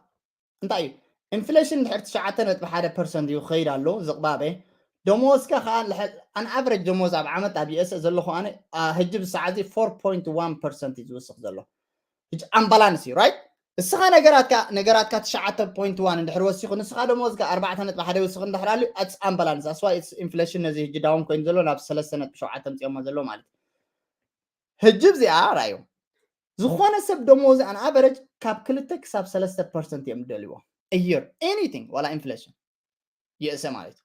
እንታይ እዩ? ኢንፍሌሽን ድሕሪ ትሽዓተ ነጥቢ ሓደ ፐርሰንት እዩ ክኸይድ ኣሎ ዝቕባበ። ደሞዝካ ከዓ ኣን ኣቨሬጅ ደሞዝ ኣብ ዓመት ኣብ ዩኤስኤ ዘለኹ ኣነ ሕጂ ብሰዓት እዚ ፎር ፖይንት ዋን ፐርሰንት እዩ ዝውስኽ ዘሎ። ሕጂ ኣምባላንስ እዩ ራይት። እስኻ ነገራትካ ነገራትካ ትሽዓተ ፖይንት ዋን እንድሕር ወሲኹ ንስኻ ደሞዝካ ኣርባዕተ ነጥቢ ሓደ ይውስኽ እንድሕር ኣልዩ ኣትስ ኣምባላንስ ኣስዋ ኢንፍሌሽን ነዚ ሕጂ ዳውን ኮይኑ ዘሎ ናብ ሰለስተ ነጥቢ ሸውዓተ ምፅኦሞ ዘሎ ማለት እዩ። ሕጂ እዚኣ ራእዩ ዝኾነ ሰብ ደሞዝ ኣን ኣቨረጅ ካብ ክልተ ክሳብ ሰለስተ ፐርሰንት እዮም ደልዎ እየር ኤኒቲንግ ዋላ ኢንፍሌሽን ይእሰ ማለት እዩ።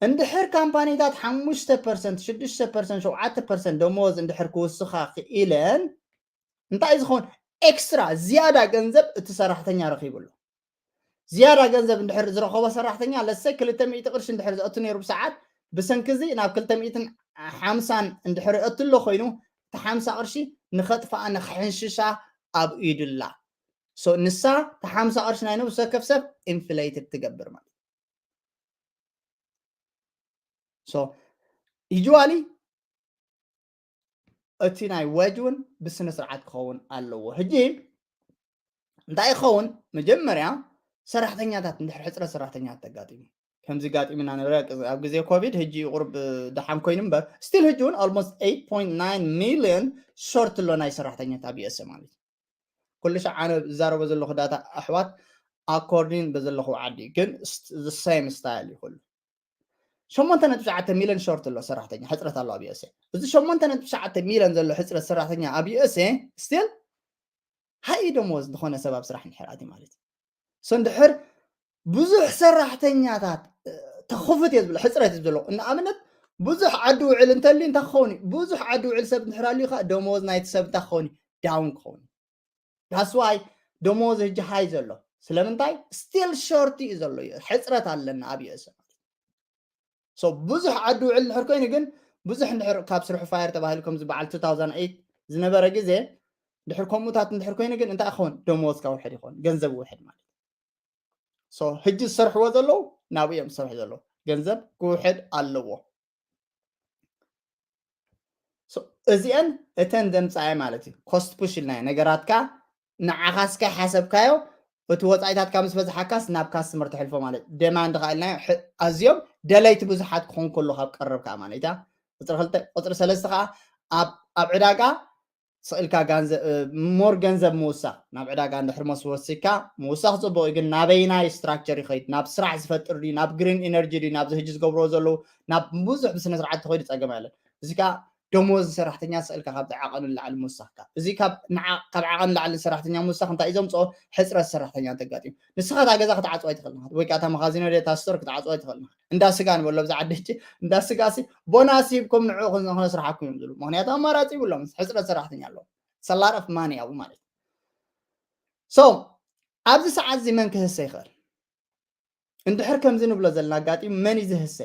እንድሕር ካምፓኒታት ሓሙሽተ ፐርሰንት ሽዱሽተ ፐርሰንት ሸውዓተ ፐርሰንት ደሞዝ እንድሕር ክውስኻ ክኢለን እንታይ እዩ ዝኸውን? ኤክስትራ ዝያዳ ገንዘብ እቲ ሰራሕተኛ ረኺቡ ኣሎ። ዝያዳ ገንዘብ እንድሕር ዝረኸቦ ሰራሕተኛ ለሰ ክልተ ሚእቲ ቅርሺ እንድሕር ዝኣቱ ነይሩ ብሰዓት፣ ብሰንኪ እዚ ናብ ክልተ ሚእትን ሓምሳን እንድሕር ይኣቱ ኣሎ ኮይኑ፣ እቲ ሓምሳ ቅርሺ ንኸጥፍኣ ንኽሕንሽሻ ኣብ ኢዱ ኣላ። So ንሳ እቲ ሓምሳ ቅርሺ ናይ ነብሲ ወከፍ ሰብ ኢንፍሌትድ ትገብር ማለት። So ዩዝዋሊ እቲ ናይ ዌጅ እውን ብስነ ስርዓት ክኸውን ኣለዎ። ሕጂ እንታይ ይኸውን? መጀመርያ ሰራሕተኛታት እንድሕር ሕፅረት ሰራሕተኛታት ተጋጢሙ፣ ከምዚ ጋጢምና ነበረ ኣብ ግዜ ኮቪድ፣ ሕጂ ቁርብ ደሓን ኮይኑ እምበር፣ ስቲል ሕጂ እውን ኦልሞስት ኤይት ፖይንት ናይን ሚልዮን ሾርት ኣሎ ናይ ሰራሕተኛታት ኣብ ዩኤስኤ ማለት እዩ። ኩሉ ሻዕ ኣነ ዝዛረቦ ዘለኹ ዳታ ኣሕዋት ኣኮርዲን በዘለኹ ዓዲ ግን ሴም ስታይል እዩ። ኩሉ ሸሞንተ ነጥቢ ትሽዓተ ሚልዮን ሾርት ኣሎ ሰራሕተኛ ሕፅረት ኣሎ ኣብ ዩኤስኤ። እዚ ሸሞንተ ነጥቢ ትሽዓተ ሚልዮን ዘሎ ሕፅረት ሰራሕተኛ ኣብ ዩኤስኤ ስቲል ሃይ ደሞዝ ዝኾነ ሰብ ኣብ ስራሕ እንድሕር ኣትዩ ማለት እዩ። So እንድሕር ብዙሕ ሰራሕተኛታት ተኽፍት እየ ዝብሎ፣ ሕፅረት እዩ ዘሎ። ንኣብነት ብዙሕ ዓዲ ውዕል እንተልዩ እንታይ ክኸውን እዩ? ብዙሕ ዓዲ ውዕል ሰብ እንድሕር ኣልዩ ከዓ ደሞዝ ናይቲ ሰብ እንታይ ክኸውን እዩ? ዳውን ክኸውን እዩ። That's why ደሞዝ ሕጂ ሃይ ዘሎ። ስለምንታይ? ስቲል ሾርት እዩ ዘሎ እዩ። ሕፅረት ኣለና ኣብ ዩኤስኤ ማለት እዩ። So ብዙሕ ዓዲ ውዕል እንድሕር ኮይኑ ግን ብዙሕ እንድሕር ካብ ስርሑ ፋየር ተባሂሉ ከምዚ በዓል two thousand eight ዝነበረ ግዜ እንድሕር ከምኡታት እንድሕር ኮይኑ ግን እንታይ ክኸውን? ደሞዝ ክውሕድ ይኸውን፣ ገንዘብ ይውሕድ ማለት እዩ። So ሕጂ ዝሰርሕዎ ዘለዉ ናብኡ እዮም ዝሰርሑ ዘለዉ፣ ገንዘብ ክውሕድ ኣለዎ። So እዚአን እተን ዘምፃኤ ማለት እዩ። ኮስት ፑሽ ኢልናዮ ነገራትካ ንዓኻስ ከይሓሰብካዮ እቲ ወፃኢታትካ ምስ በዝሓካስ ናብ ካስትመር ተሕልፎ ማለት ደማንድ ከዓ ኢልናዮ። ኣዝዮም ደለይቲ ብዙሓት ክኾን ከሎ ካብ ቀረብ ከዓ ማለት እያ። ቁፅሪ ክልተ ቁፅሪ ሰለስተ ከዓ ኣብ ዕዳጋ ስእልካ ሞር ገንዘብ ምውሳኽ፣ ናብ ዕዳጋ እንድሕር መስ ወሲካ ምውሳኽ ፅቡቅ እዩ። ግን ናበይናይ ስትራክቸር ይኸይድ? ናብ ስራሕ ዝፈጥር ድዩ? ናብ ግሪን ኢነርጂ ድዩ? ናብዚ ሕጂ ዝገብርዎ ዘለዉ ናብ ብዙሕ ብስነ ስርዓት ተኸይዱ ፀገም ኣለን። እዚ ከዓ ደሞዝ ሰራሕተኛ ስእልካ ካብቲ ዓቐኑ ንላዕሊ ምውሳኽካ። እዚ ካብ ዓቐኑ ንላዕሊ ሰራሕተኛ ምውሳኽ እንታይ እዩ ዘምፅኦ? ሕፅረት ሰራሕተኛ እንተጋጢሙ ንስኻ እታ ገዛ ክትዓፅዋ ኣይትኽእልን ኢኻ፣ ወይ ከዓ እታ መኻዚኖ ድያ እታ ስቶር ክትዓፅዋ ኣይትኽእልን ኢኻ። እንዳ ስጋ ንበሎ ብዛ ዓዲ ሕጂ እንዳ ስጋ ሲ ቦናስ ሂብኩም ንዕኡ ክነስርሓኩም እዮም ዝብሉ። ምክንያቱ ኣማራፂ ይብሎም፣ ሕፅረት ሰራሕተኛ ኣለዎም። ሰላር ኦፍ ማኒ ኣብኡ ማለት እዩ። So ኣብዚ ሰዓት እዚ መን ክህሰ ይኽእል? እንድሕር ከምዚ ንብሎ ዘለና ኣጋጢሙ መን እዩ ዝህሰ?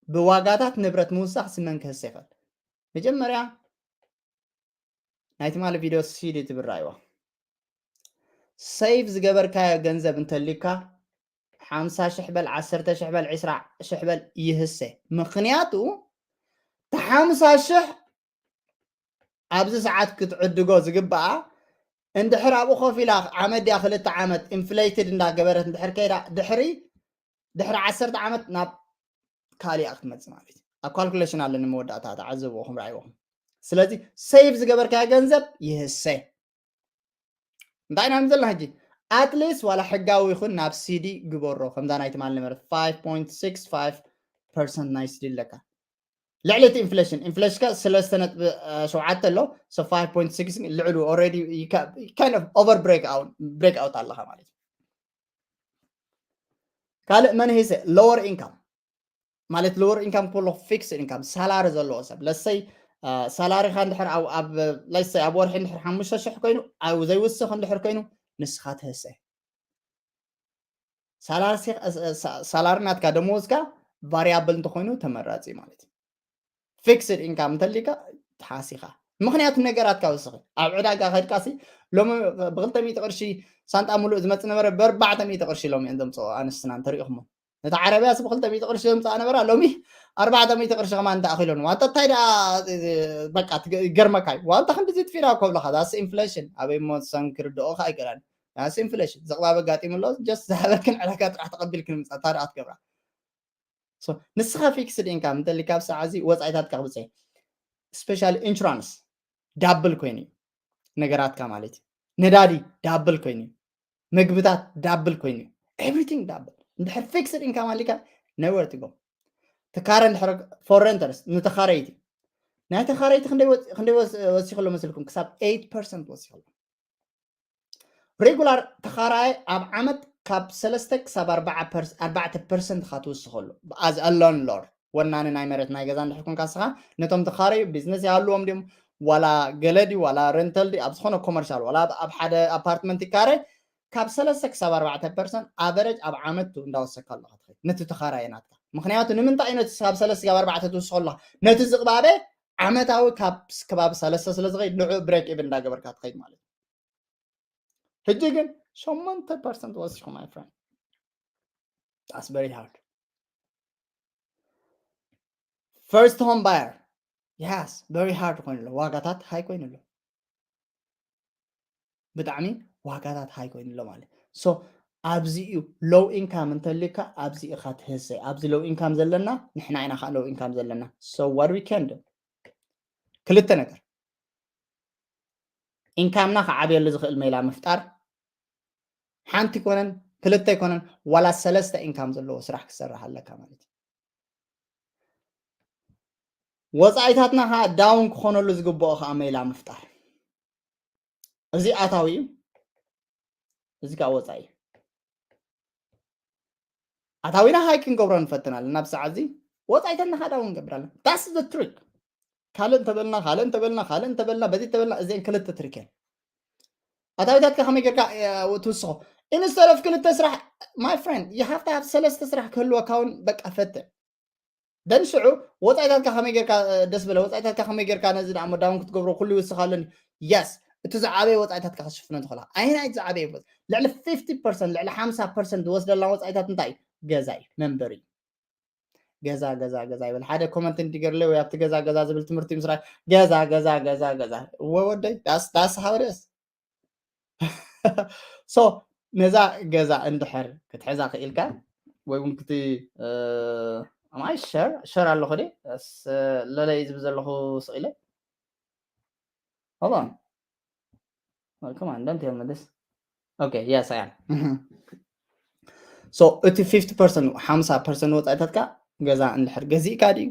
ብዋጋታት ንብረት ምውሳኽ ስመን ክህሰ ይኽእል? መጀመርያ ናይ ትማሊ ቪድዮ ሲዲ ትብራይዋ ሴቭ ዝገበርካዮ ገንዘብ እንተሊካ ሓምሳ ሽሕ በል፣ ዓሰርተ ሽሕ በል፣ ዕስራ ሽሕ በል ይህሰ። ምኽንያቱ እቲ ሓምሳ ሽሕ ኣብዚ ሰዓት ክትዕድጎ ዝግባኣ እንድሕር ኣብኡ ኮፍ ኢላ ዓመት ድያ ክልተ ዓመት ኢንፍሌትድ እንዳገበረት እንድሕር ከይዳ ድሕሪ ድሕሪ ዓሰርተ ዓመት ናብ ካሊኣ ክትመፅእ ማለት እዩ። ኣብ ካልኩሌሽን ኣለኒ መወዳእታ ተዓዘብዎ፣ ከም ረኣይዎ። ስለዚ ሴቭ ዝገበርካዮ ገንዘብ ይህሰ። እንታይ ኢና ንብል ዘለና ሕጂ? ኣትሊስት ዋላ ሕጋዊ ይኹን ናብ ሲዲ ግበሮ፣ ከምዛ ናይ ትማሊ ነበረ ፋይቭ ፖይንት ሲክስ ፋይቭ ፐርሰንት ናይ ሲዲ ኣለካ። ልዕሊ እቲ ኢንፍሌሽን፣ ኢንፍሌሽን ከ ሰለስተ ነጥቢ ሸውዓተ ኣሎ። So ፋይቭ ፖይንት ሲክስ ልዕሉ ኦልሬዲ ካይንድ ኦፍ ኦቨር ብሬክ ኣውት ኣለካ ማለት እዩ። ካልእ መን ሂሰ? ሎወር ኢንካም ማለት ሎወር ኢንካም ክብሎ ፊክስድ ኢንካም ሳላሪ ዘለዎ ሰብ ለሰይ ሳላሪኻ እንድሕር ኣብ ለሰይ ኣብ ወርሒ እንድሕር ሓሙሽተ ሽሕ ኮይኑ ኣብ ዘይውስኽ እንድሕር ኮይኑ ንስኻ ትህሰ። ሳላሪ ናትካ ደመወዝካ ቫሪያብል እንተኮይኑ ተመራፂ ማለት እዩ። ፊክስድ ኢንካም እንተሊካ ተሓሲኻ ምክንያቱ ነገራትካ ወስኺ ኣብ ዕዳጋ ከድካሲ ሎሚ ብክልተ ሚእቲ ቅርሺ ሳንጣ ሙሉእ ዝመፅ ነበረ ብኣርባዕተ ሚእቲ ቅርሺ ሎሚ እዮም ዘምፅኦ ኣንስትና እንተሪኢኹሞ ነቲ ዓረብያ ስ ብክልተ ሚእቲ ቅርሺ ዘምፅኣ ነበራ ሎሚ ኣርባዕተ ሚእቲ ቅርሺ ከማን እንተኣኺሎን ዋንታ እንታይ ደኣ በቃ ይገርመካ እዩ ዋንታ ክንዲ ዝጥፊና ከብለካ ዳስ ኢንፍሌሽን ኣበይ ሞ ሰንክርድኦ ከ ኣይገራን ዳስ ኢንፍሌሽን ዘቕባብ ኣጋጢሙ ኣሎ ጀስት ዝሃበክን ዕዳጋ ጥራሕ ተቐቢልክን ምፃ እንታይ ደኣ ትገብራ ንስኻ ፊክስድ ኢንካም እንተሊካ ኣብ ሰዓት እዚ ወፃኢታትካ ክብፀ ስፔሻሊ ኢንሹራንስ ዳብል ኮይኑ እዩ ነገራትካ ማለት እዩ ነዳዲ ዳብል ኮይኑ እዩ ምግብታት ዳብል ኮይኑ እዩ ኤቭሪቲንግ ዳብል እንድሕር ፊክስድ ኢንካም ኣሊካ ነወር ትጎ ትካረ እንድሕር ፎር ረንተርስ ንተኻረይቲ ናይ ተኻረይቲ ክንደይ ወሲኽሎ መስልኩም ክሳብ ኤይት ፐርሰንት ወሲኽሎ ሬጉላር ተኻራይ ኣብ ዓመት ካብ ሰለስተ ክሳብ ኣርባዕተ ፐርሰንት ካ ትውስኸሉ ኣዝ ሎን ሎር ወናኒ ናይ መሬት ናይ ገዛ እንድሕር ኮንካ ስኻ ነቶም ተኻረዩ ቢዝነስ ይሃልዎም ድዮም ዋላ ገለ ድዩ ዋላ ሬንታል ድዩ ኣብ ዝኾነ ኮመርሻል ዋላ ኣብ ሓደ ኣፓርትመንት ይካረ ካብ ሰለስተ ክሳብ ኣርባዕተ ፐርሰንት ኣቨረጅ ኣብ ዓመት እንዳወሰካ ኣለካ ትኸይድ ነቲ ተኻራየ ናትካ። ምክንያቱ ንምንታይ እዩ ነቲ ካብ ሰለስተ ክሳብ ኣርባዕተ ትውስኸሉ ኣለካ? ነቲ ዝቕባበ ዓመታዊ ካብ ከባቢ ሰለስተ ስለ ዝኸይድ ንዑ ብሬክ ኢቭን እንዳገበርካ ትኸይድ ማለት እዩ። ሕጂ ግን ሸሞንተ ፐርሰንት ወሲኹ my friend። That's very hard. First home buyer, yes, very hard ኮይኑ ኣሎ። ዋጋታት ሃይ ኮይኑ ኣሎ። ብጣዕሚ ዋጋታት ሃይ ኮይኑ ኣሎ ማለት። So ኣብዚ እዩ ሎው ኢንካም እንተልካ ኣብዚ ኢኻ ትህሰ። ኣብዚ ሎው ኢንካም ዘለና ንሕና ኢና ከዓ ሎው ኢንካም ዘለና። So what we can do? ክልተ ነገር ኢንካምና ክዓብየሉ ዝኽእል ሜላ ምፍጣር። ሓንቲ ይኮነን ክልተ ይኮነን ዋላ ሰለስተ ኢንካም ዘለዎ ስራሕ ክሰርሕ ኣለካ ማለት እዩ። ወፃኢታትና ከዓ ዳውን ክኾነሉ ዝግብኦ ከዓ ሜላ ምፍጣር። እዚ ኣታዊ እዩ፣ እዚ ከዓ ወፃኢ። ኣታዊና ሃይ ክንገብሮ ንፈትን ኣለና። ብሰዓት እዚ ወፃኢታትና ከዓ ዳውን ንገብር ኣለና። That's the trick። ካልእ እንተበልና ካልእ እንተበልና ካልእ እንተበልና በዚ እንተበልና እዚአን ክልተ ትሪክ እየን። ኣታዊታትካ ከመይ ጌርካ ትውስኾ? Instead of ክልተ ስራሕ my friend you have to have ሰለስተ ስራሕ ክህልወካ እውን በቃ ፈትን። ደን ሽዑ ወፃኢታትካ ከመይ ጌርካ ደስ በለ ወፃኢታትካ ከመይ ጌርካ ነዚ ደሞ ዳውን ክትገብሮ ኩሉ ይውስኻለን። የስ እቲ ዝዓበየ ወፃኢታትካ ክትሽፍኖ ትኽእላ። ኣይናይ ዝዓበየ ልዕሊ ፊፍቲ ፐርሰንት ልዕሊ ሓምሳ ፐርሰንት ዝወስደላ ወፃኢታት እንታይ እዩ? ገዛ እዩ መንበሪ። ገዛ ገዛ ገዛ ይብል ሓደ ኮመንት እንዲገርለ ወይ ኣብቲ ገዛ ገዛ ዝብል ትምህርቲ ምስራይ ገዛ ገዛ ገዛ ገዛ እወ ወደይ ዳስ ዳስ ሃበደስ so ነዛ ገዛ እንድሕር ክትሕዛ ክኢልካ ወይ እውን ክቲ ኣማይ ሸር ሸር ኣለኹ ደ ለለይ ዝብ ዘለኹ ስኢለ Hold on. Well, come on, don't tell me this. Okay, yes, I am. So እቲ ፊፍቲ ፐርሰንት ሓምሳ ፐርሰንት ወፃኢታትካ ገዛ እንድሕር ገዚእካ ድዩ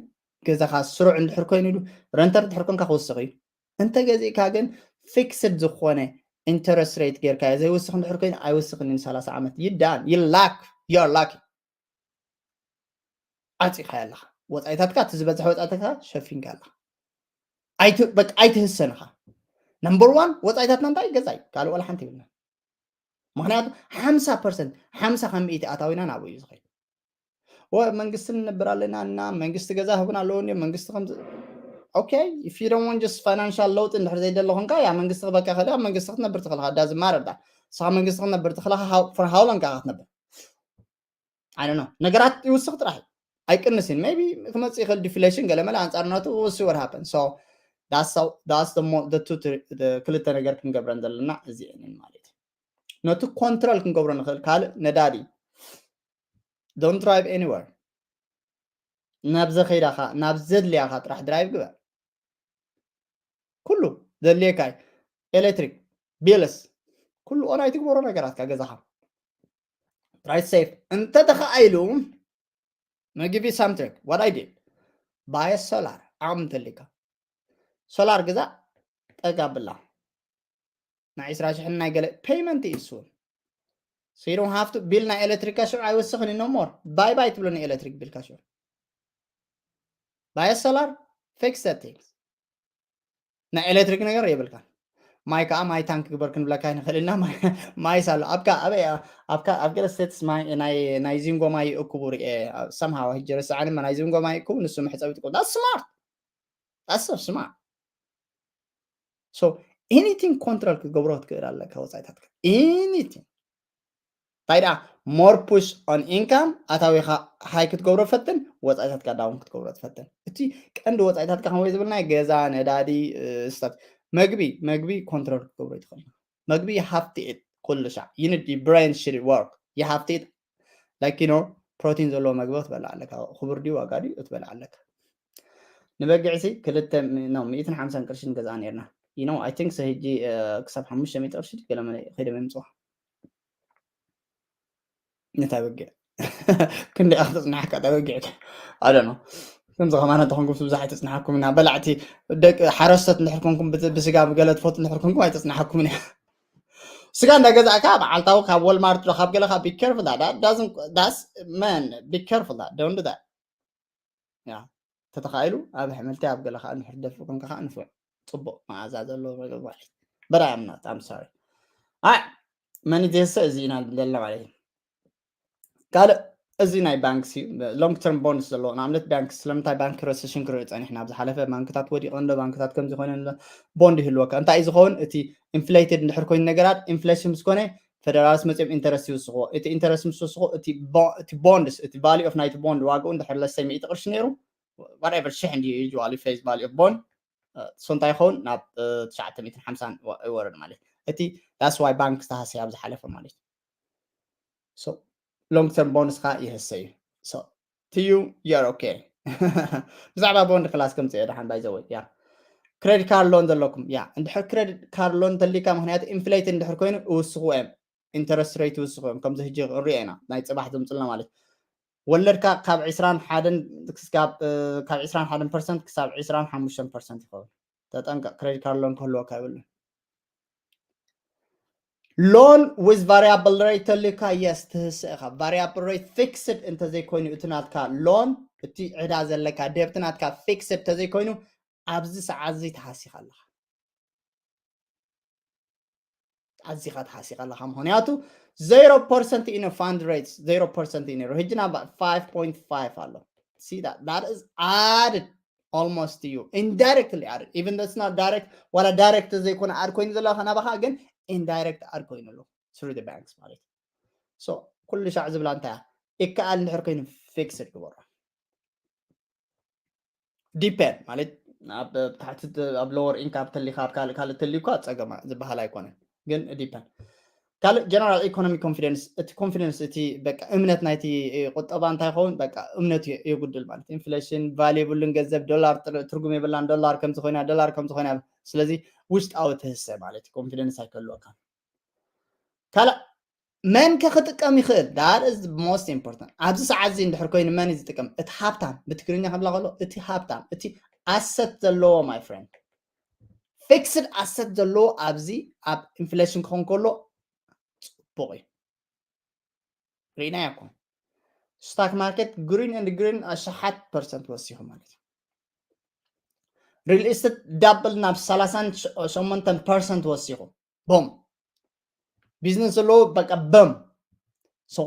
ገዛኻ ስሩዕ እንድሕር ኮይኑ ዱ ረንተር እንድሕር ኮንካ ክውስኽ እዩ። እንተ ገዚእካ ግን ፊክስድ ዝኾነ ኢንተረስት ሬት ጌርካ ዘይውስኽ እንድሕር ኮይኑ ኣይውስኽን እዩ። ሰላሳ ዓመት ይዳን ይላክ ዩር ላክ ዓፂኻ ኣለኻ ወፃኢታትካ እቲ ዝበፅሐ ወፃኢታትካ ሸፊንካ ኣለኻ። ኣይትህሰንኻ ነምበር ዋን ወፃኢታትና እንታይ ገዛ እዩ ካልእ ዋላ ሓንቲ ይብልና። ምክንያቱ ሓምሳ ፐርሰንት ሓምሳ ካብ ሚእቲ ኣታዊና ናብኡ እዩ ዝኸይድ። ወ መንግስቲ ንነብር ኣለና እና መንግስቲ ገዛ ህቡን ኣለዎ እንዲ መንግስቲ ከም okay if you don't want just financial ለውጢ እንድሕር ዘይደለኹንካ ያ መንግስቲ ክበካ ከለ ኣብ መንግስቲ ክትነብር ትኽእልካ ዳዚ ማረዳ ንስኻ መንግስቲ ክትነብር ትኽእልካ for how long ኢኻ ክትነብር I don't know ነገራት ይውስኽ ጥራሕ እዩ ኣይቅንስን maybe ክመፅእ ይኽእል ዲፍሌሽን ገለመለ ኣንፃርነቱ we'll see what happen so that's the two ክልተ ነገር ክንገብረን ዘለና እዚአንን ማለት እዩ። ነቲ ኮንትሮል ክንገብሮ ንኽእል ካልእ ነዳዲ don't drive anywhere ናብ ዘኸይዳኻ ናብ ዘድልያኻ ጥራሕ ድራይቭ ግበር። ኩሉ ዘድልየካ እዩ ኤሌክትሪክ ቢልስ ኩሉ ኦን ኣይትግበሮ ነገራትካ ገዛኻ try safe እንተ ተኸኣኢሉ መግቢ ሳምትክ what I did buy a solar ዓቕሚ እንተልካ ሶላር ግዛ ጠጋ ብላ ናይ ዕስራ ሽሕን ናይ ገለ ፔይመንት እዩ እሱ so you don't have to ቢል ናይ ኤሌክትሪክ ሽዑ ኣይወስኽን no more bye bye ትብሎ ናይ ኤሌክትሪክ ቢል ሽዑ buy a solar fix that things ናይ ኤሌክትሪክ ነገር የብልካ ማይ ከዓ ማይ ታንክ ግበር ክንብለካ ንኽእል እና ማይ ሳሎ ኣብካ ኣበይ ኣብካ ኣብ ገለ ስቴትስ ናይ ዚንጎ ማይ ይእክቡ ርኤ ሰምሃዋ ህጂ ረስዓኒ ናይ ዚንጎ ማይ ይእክቡ ንሱ መሕፀቢ ጥቁ smart ኣሰብ ስማ so anything ኮንትሮል ክትገብሮ ክትክእል ኣለካ ወፃኢታትካ anything እንታይ ደኣ more push on income ኣታዊኻ ሃይ ክትገብሮ ፈትን ወፃኢታትካ ዳውን ክትገብሮ ትፈትን እቲ ቀንዲ ወፃኢታትካ ከመይ ዝብልናይ ገዛ ነዳዲ ስታት መግቢ መግቢ ኮንትሮል ክትገብሮ ትኽእል መግቢ ሃፍቲ ኢት ኩሉ ሻዕ you need your brain should work you have to eat like you know ፕሮቲን ዘለዎ መግቢ ክትበልዕ ኣለካ ክቡር ድዩ ዋጋ ድዩ ክትበልዕ ኣለካ ንበጊዕሲ ክልተ ሚእትን ሓምሳን ቅርሺ ንገዝኣ ነርና you know I think so ሕጂ ክሳብ ሓሙሽተ ሚእቲ ቅርሺ ገለ መለ ከይደ ምምፅዋ ነታ በጊዕ ክንደይ ክትፅናሕካ እታ በጊዕ I don't know ከምዚ ከማና ተኾንኩም ብዙሕ ኣይተፅናሓኩም ኢና በላዕቲ ደቂ ሓረስቶት እንድሕር ኮንኩም ብስጋ ብገለ ትፈቱ እንድሕር ኮንኩም ኣይተፅናሓኩም ኢና ስጋ እንዳገዛእካ መዓልታዊ ካብ ወልማርት ዶ ካብ ገለ ካብ be careful that doesn't that's man be careful that don't do that ያ ተተኻኢሉ ኣብ ኣሕምልቲ ኣብ ገለ ከዓ እንድሕር ደፍእ ኮንካ ከዓ ንፉዕ ጽቡቕ መዓዛ ዘለዎ መግቢ ማለት እዩ። But I'm not, I'm sorry. ኣይ መኒ ዜሰ እዚ ኢና ዘለና ማለት እዩ። ካልእ እዚ ናይ ባንክ long term bonds ዘለዎ ንኣብነት ባንክ ስለምንታይ ባንክ ረሰሽን ክርኢ ጸኒሕና ኣብ ዝሓለፈ ባንክታት ወዲቐ እንዶ ባንክታት ከምዚ ኮይነ ቦንድ ይህልወካ እንታይ እዩ ዝኸውን እቲ ኢንፍሌትድ እንድሕር ኮይኑ ነገራት ኢንፍሌሽን ምስ ኮነ ፈደራልስ መፅኦም ኢንተረስት ይውስኽዎ እቲ ኢንተረስት ምስ ወስኹ እቲ ቦንድስ እቲ ቫሊዩ ኦፍ ናይቲ ቦንድ ዋግኡ እንድሕር ለሰይ ሚእቲ ቅርሺ ነይሩ whatever ሽሕ እንዲ usually face value of bond so እንታይ ይኸውን ናብ ትሽዓተ ሚእትን ሓምሳን ይወርድ ማለት እቲ that's why ባንክ ዝተሃሰየ ኣብ ዝሓለፈ ማለት እዩ long term bonds ካ ይህሰ እዩ to you you're okay ብዛዕባ ቦንድ ክላስ ከምፅእ ደሓን ባይዘወይ ያ credit card loan ዘለኩም ያ እንድሕር credit card loan ተሊካ ምክንያቱ ኢንፍሌት እንድሕር ኮይኑ እውስኹ እዮም ኢንተረስት ሬት ይውስኹ እዮም ከምዚ ህጂ ንሪኦ ኢና ናይ ፅባሕ ዘምፅልና ማለት ወለድካ ካብ ዕስራን ሓደን ክስካብ ካብ ዕስራን ሓደን ፐርሰንት ክሳብ ዕስራን ሓሙሽተን ፐርሰንት ይኸውን ተጠንቀቕ credit card loan ክህልወካ ይብሉ loan with variable rate ተልካ yes ትህስእ ኢኻ variable rate fixed እንተዘይኮይኑ እቲ ናትካ loan እቲ ዕዳ ዘለካ debt ናትካ fixed ተዘይኮይኑ ኣብዚ ሰዓት እዚ ተሃሲኻ ኣለኻ ኣዚኻ ተሃሲኻ ኣለኻ ምክንያቱ zero percent in a fund rate zero percent in a ሕጂ ናብ five point five ኣሎ see that that is added almost to you indirectly added even though it's not direct ዋላ direct ዘይኮነ add ኮይኑ ዘለካ ናባኻ ግን indirect add ኮይኑ ኣሎ through the banks ማለት so ኩሉ ሻዕ ዝብላ እንታይ እያ ይከኣል እንድሕር ኮይኑ fixed ግበሮ depend ማለት ኣብ ታሕቲ ኣብ lower income ተሊካ ኣብ ካልእ ካልእ ተሊኳ ፀገማ ዝበሃል ኣይኮነን ግን depend ካልእ general economic confidence እቲ confidence እቲ በቃ እምነት ናይቲ ቁጠባ እንታይ ይኸውን በቃ እምነት የጉድል ማለት inflation value የብሉን ገንዘብ ዶላር ትርጉም የብላን ዶላር ከምዚ ኮይና ዶላር ከምዚ ኮይና ስለዚ ውሽጣዊ ትህሰ ማለት confidence ኣይከልወካ ካልእ መን ከ ክጥቀም ይኽእል that is most important ኣብዚ ሰዓት እዚ እንድሕር ኮይኑ መን እዩ ዝጥቀም እቲ ሃብታም ብትግርኛ ክብላ ከሎ እቲ ሃብታም እቲ asset ዘለዎ my friend fixed asset ዘለዎ ኣብዚ ኣብ inflation ክኾን ከሎ ፅቡቕ እዩ ርኢናዮ እኮ stock market green and green ኣሽሓት ፐርሰንት ወሲኹ ማለት እዩ real estate double ናብ ሰላሳን ሸሞንተን ፐርሰንት ወሲኹ boom business ዘለዎ በቃ boom so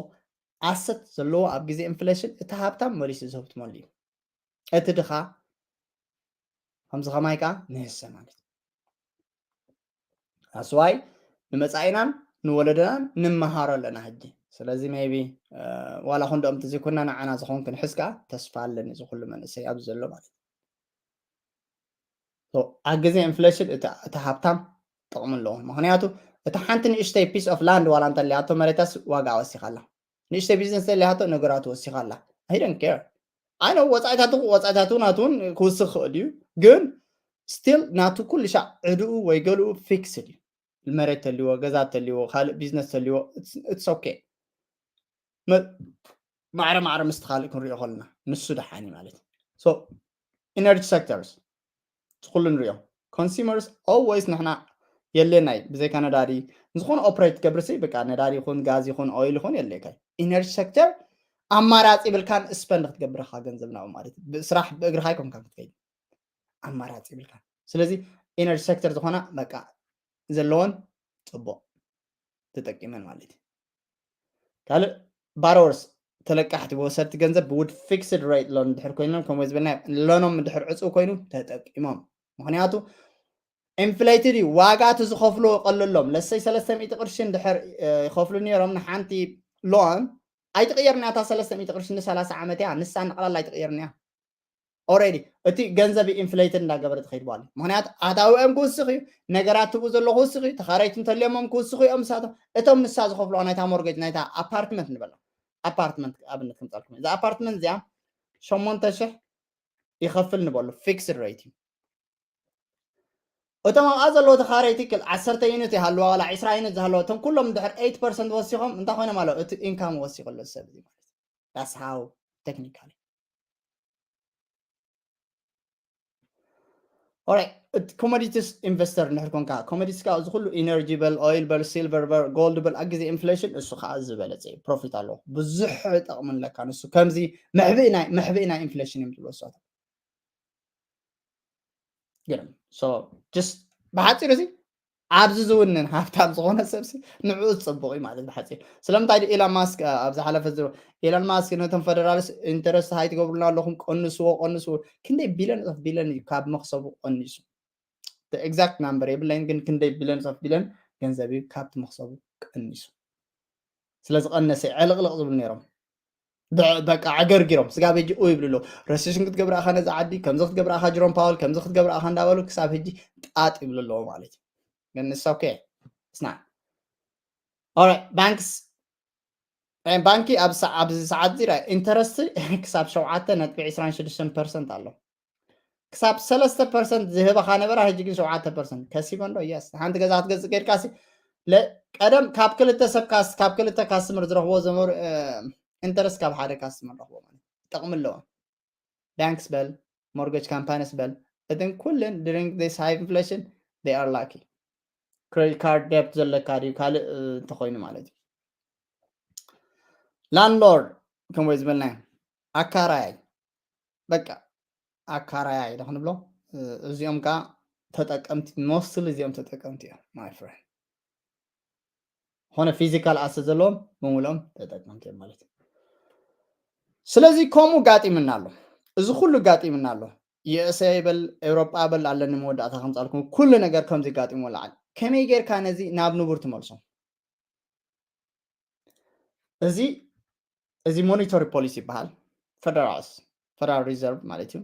asset ዘለዎ ኣብ ግዜ inflation እቲ ሃብታም መሊሱ ዝህብትመሉ እዩ እቲ ድኻ ከምዚ ከማይ ከዓ ንህሰ ማለት that's why ንመፃኢናን ንወለደናን ንመሃሮ ኣለና ሕጂ ስለዚ maybe ዋላ ክንዶኦም ተዘይኮንና ንዓና ዝኸውን ክንሕዝ ከዓ ተስፋ ኣለኒ እዚ ኩሉ መንእሰይ ኣብዚ ዘሎ ማለት ኣብ ግዜ inflation እቲ ሃብታም ጥቕሚ ኣለዎ ምክንያቱ እቲ ሓንቲ ንእሽተይ piece of land ዋላ እንተለያቶ መሬታስ ዋጋ ወሲኻ ኣላ ንእሽተይ business ተለያቶ ነገራቱ ወሲኻ ኣላ I don't care I know ወፃኢታቱ ወፃኢታቱ ናቱ ክውስኽ ክእል እዩ ግን still ናቱ ኩሉ ሻዕ ዕድኡ ወይ ገለኡ fixed እዩ መሬት ተልዎ ገዛ ተልዎ ካልእ business ተልዎ it's okay ማዕረ ማዕረ ምስቲ ካልእ ክንሪኦ ከለና ንሱ ደሓኒ ማለት so energy sectors ኩሉ ንሪኦ consumers always ንሕና የለናይ ብዘይካ ነዳዲ ዝኾነ operate ትገብርሲ በቃ ነዳዲ ይኹን ጋዝ ይኹን oil ይኹን የለካ energy sector ኣማራፂ ብልካን spend ክትገብርካ ገንዘብ ናብኡ ማለት ስራሕ ብእግርካ ይኮንካ ክትከይድ ኣማራፂ ብልካ ስለዚ energy sector ዝኾና በቃ ዘለወን ፅቡቕ ተጠቂመን ማለት እዩ ካልእ borrowers ተለቃሕቲ ወሰድቲ ገንዘብ with fixed rate loan እንድሕር ኮይኖም ከምኡ ዝበልና loan ኦም እንድሕር ዕፁ ኮይኑ ተጠቂሞም ምክንያቱ inflated እዩ ዋጋ እቲ ዝኸፍሉ ቀለሎም ለሰይ ሰለስተ ሚእቲ ቅርሺ እንድሕር ይኸፍሉ ነይሮም ንሓንቲ loan ኣይትቕየርንያ እታ ሰለስተ ሚእቲ ቅርሺ ንሰላሳ ዓመት እያ ንሳ ንቐላል ኣይትቕየርንያ already እቲ ገንዘብ inflated እንዳገበረ ትኸይድ በሉ ምክንያቱ ኣታዊኦም ክውስኽ እዩ ነገራት ትብኡ ዘሎ ክውስኽ እዩ ተኻረይቲ እንተልዮሞም ክውስኹ እዮም ንሳቶም እቶም ንሳ ዝኸፍልዋ ናይታ mortgage ናይታ apartment ንበላ apartment ኣብነት ከምፃልኩም እዛ apartment እዚኣ ሸሞንተ ሽሕ ይኸፍል ንበሉ fixed rate እዩ እቶም ኣብኣ ዘለዉ ተኻረይቲ ክል ዓሰርተ unit ይሃልዋ ዋላ ዕስራ unit ዝሃለዋ እቶም ኩሎም ድሕር eight percent ወሲኾም እንታይ ኮይኖም ኣለዉ እቲ income ወሲኹ ኣሎ ሰብ እዚ ማለት that's how technically Alright, commodities investor እንድሕር ኮንካ commodities ካ እዚ ኩሉ energy በል oil በል silver በል gold በል ኣብ ግዜ inflation እሱ ከዓ ዝበለፀ እዩ profit ኣለዎ ብዙሕ ጠቕሚ ኣለካ ንሱ ከምዚ መሕብኢ ናይ መሕብኢ ናይ inflation እዮም ዝብሎ እሳቶም ገርም So just ብሓፂሩ እዚ ኣብዚ ዝውንን ሃብታም ዝኾነ ሰብሲ ንዕኡ ዝፅቡቕ እዩ ማለት ብሓፂሩ። ስለምንታይ ድዩ ኢላን ማስክ ኣብ ዝሓለፈ ዝሮ ኢላን ማስክ ነቶም ፈደራልስ ኢንተረስት ሃይ ትገብሩና ኣለኹም፣ ቀንስዎ ቀንስዎ። ክንደይ ቢለን ኦፍ ቢለን እዩ ካብ መክሰቡ ቀኒሱ። ኤግዛክት ናምበር የብለይን፣ ግን ክንደይ ቢለን ኦፍ ቢለን ገንዘብ እዩ ካብቲ መክሰቡ ቀኒሱ። ስለዝቐነሰ ዕልቕልቕ ዝብሉ ነይሮም። በቃ ኣገርጊሮም ስጋብ ሕጂ ኡ ይብሉ ኣለዉ። ረሲሽን ክትገብር ኣኻ ነዚ ዓዲ ከምዚ ክትገብር ኣኻ ጅሮም ፓወል ከምዚ ክትገብር ኣኻ እንዳበሉ ክሳብ ሕጂ ጣጥ ይብሉ ኣለዉ ማለት እዩ። ግን ንስ ኦኬ ስና ባንክስ ባንኪ ኣብዚ ሰዓት እዚ ኢንተረስት ክሳብ ሸውዓተ ነጥቢ ዕስራን ሽዱሽተን ፐርሰንት ኣሎ። ክሳብ ሰለስተ ፐርሰንት ዝህበኻ ነበራ ሕጂ ግን ሸውዓተ ፐርሰንት ከሲበ እንዶ የስ ሓንቲ ገዛ ክትገዝእ ከድካ ቀደም ካብ ክልተ ሰብ ካብ ክልተ ካስትመር ዝረኽቦ ዘመሩ ኢንተረስት ካብ ሓደ ካስትመር ረኽቦ ማለት ይጠቕሚ ኣለዎ። ባንክስ በል ሞርጌጅ ካምፓኒስ በል እትን ኩልን during this high inflation they are lucky። ክሬዲት ካርድ ደብት ዘለካ ድዩ ካልእ እንተኮይኑ ማለት እዩ። ላንድሎርድ ከምኡ ዝበልና ኣካራያይ በቃ ኣካራያይ ዶ ክንብሎ እዚኦም ከዓ ተጠቀምቲ ሞስትሊ እዚኦም ተጠቀምቲ እዮም my friend። ኾነ ፊዚካል ኣሰት ዘለዎም ብምልኦም ተጠቀምቲ እዮም ማለት እዩ። ስለዚ ከምኡ ጋጢምና ኣሎ። እዚ ኩሉ ጋጢምና ኣሎ። ዩኤስኤ ይበል ኤውሮጳ በል ኣለኒ መወዳእታ ከምፃልኩም ኩሉ ነገር ከምዚ ጋጢሞ ለዓል ከመይ ጌርካ ነዚ ናብ ንቡር ትመልሶ? እዚ እዚ ሞኒተሪ ፖሊሲ ይበሃል። ፈደራልስ ፈደራል ሪዘርቭ ማለት እዩ።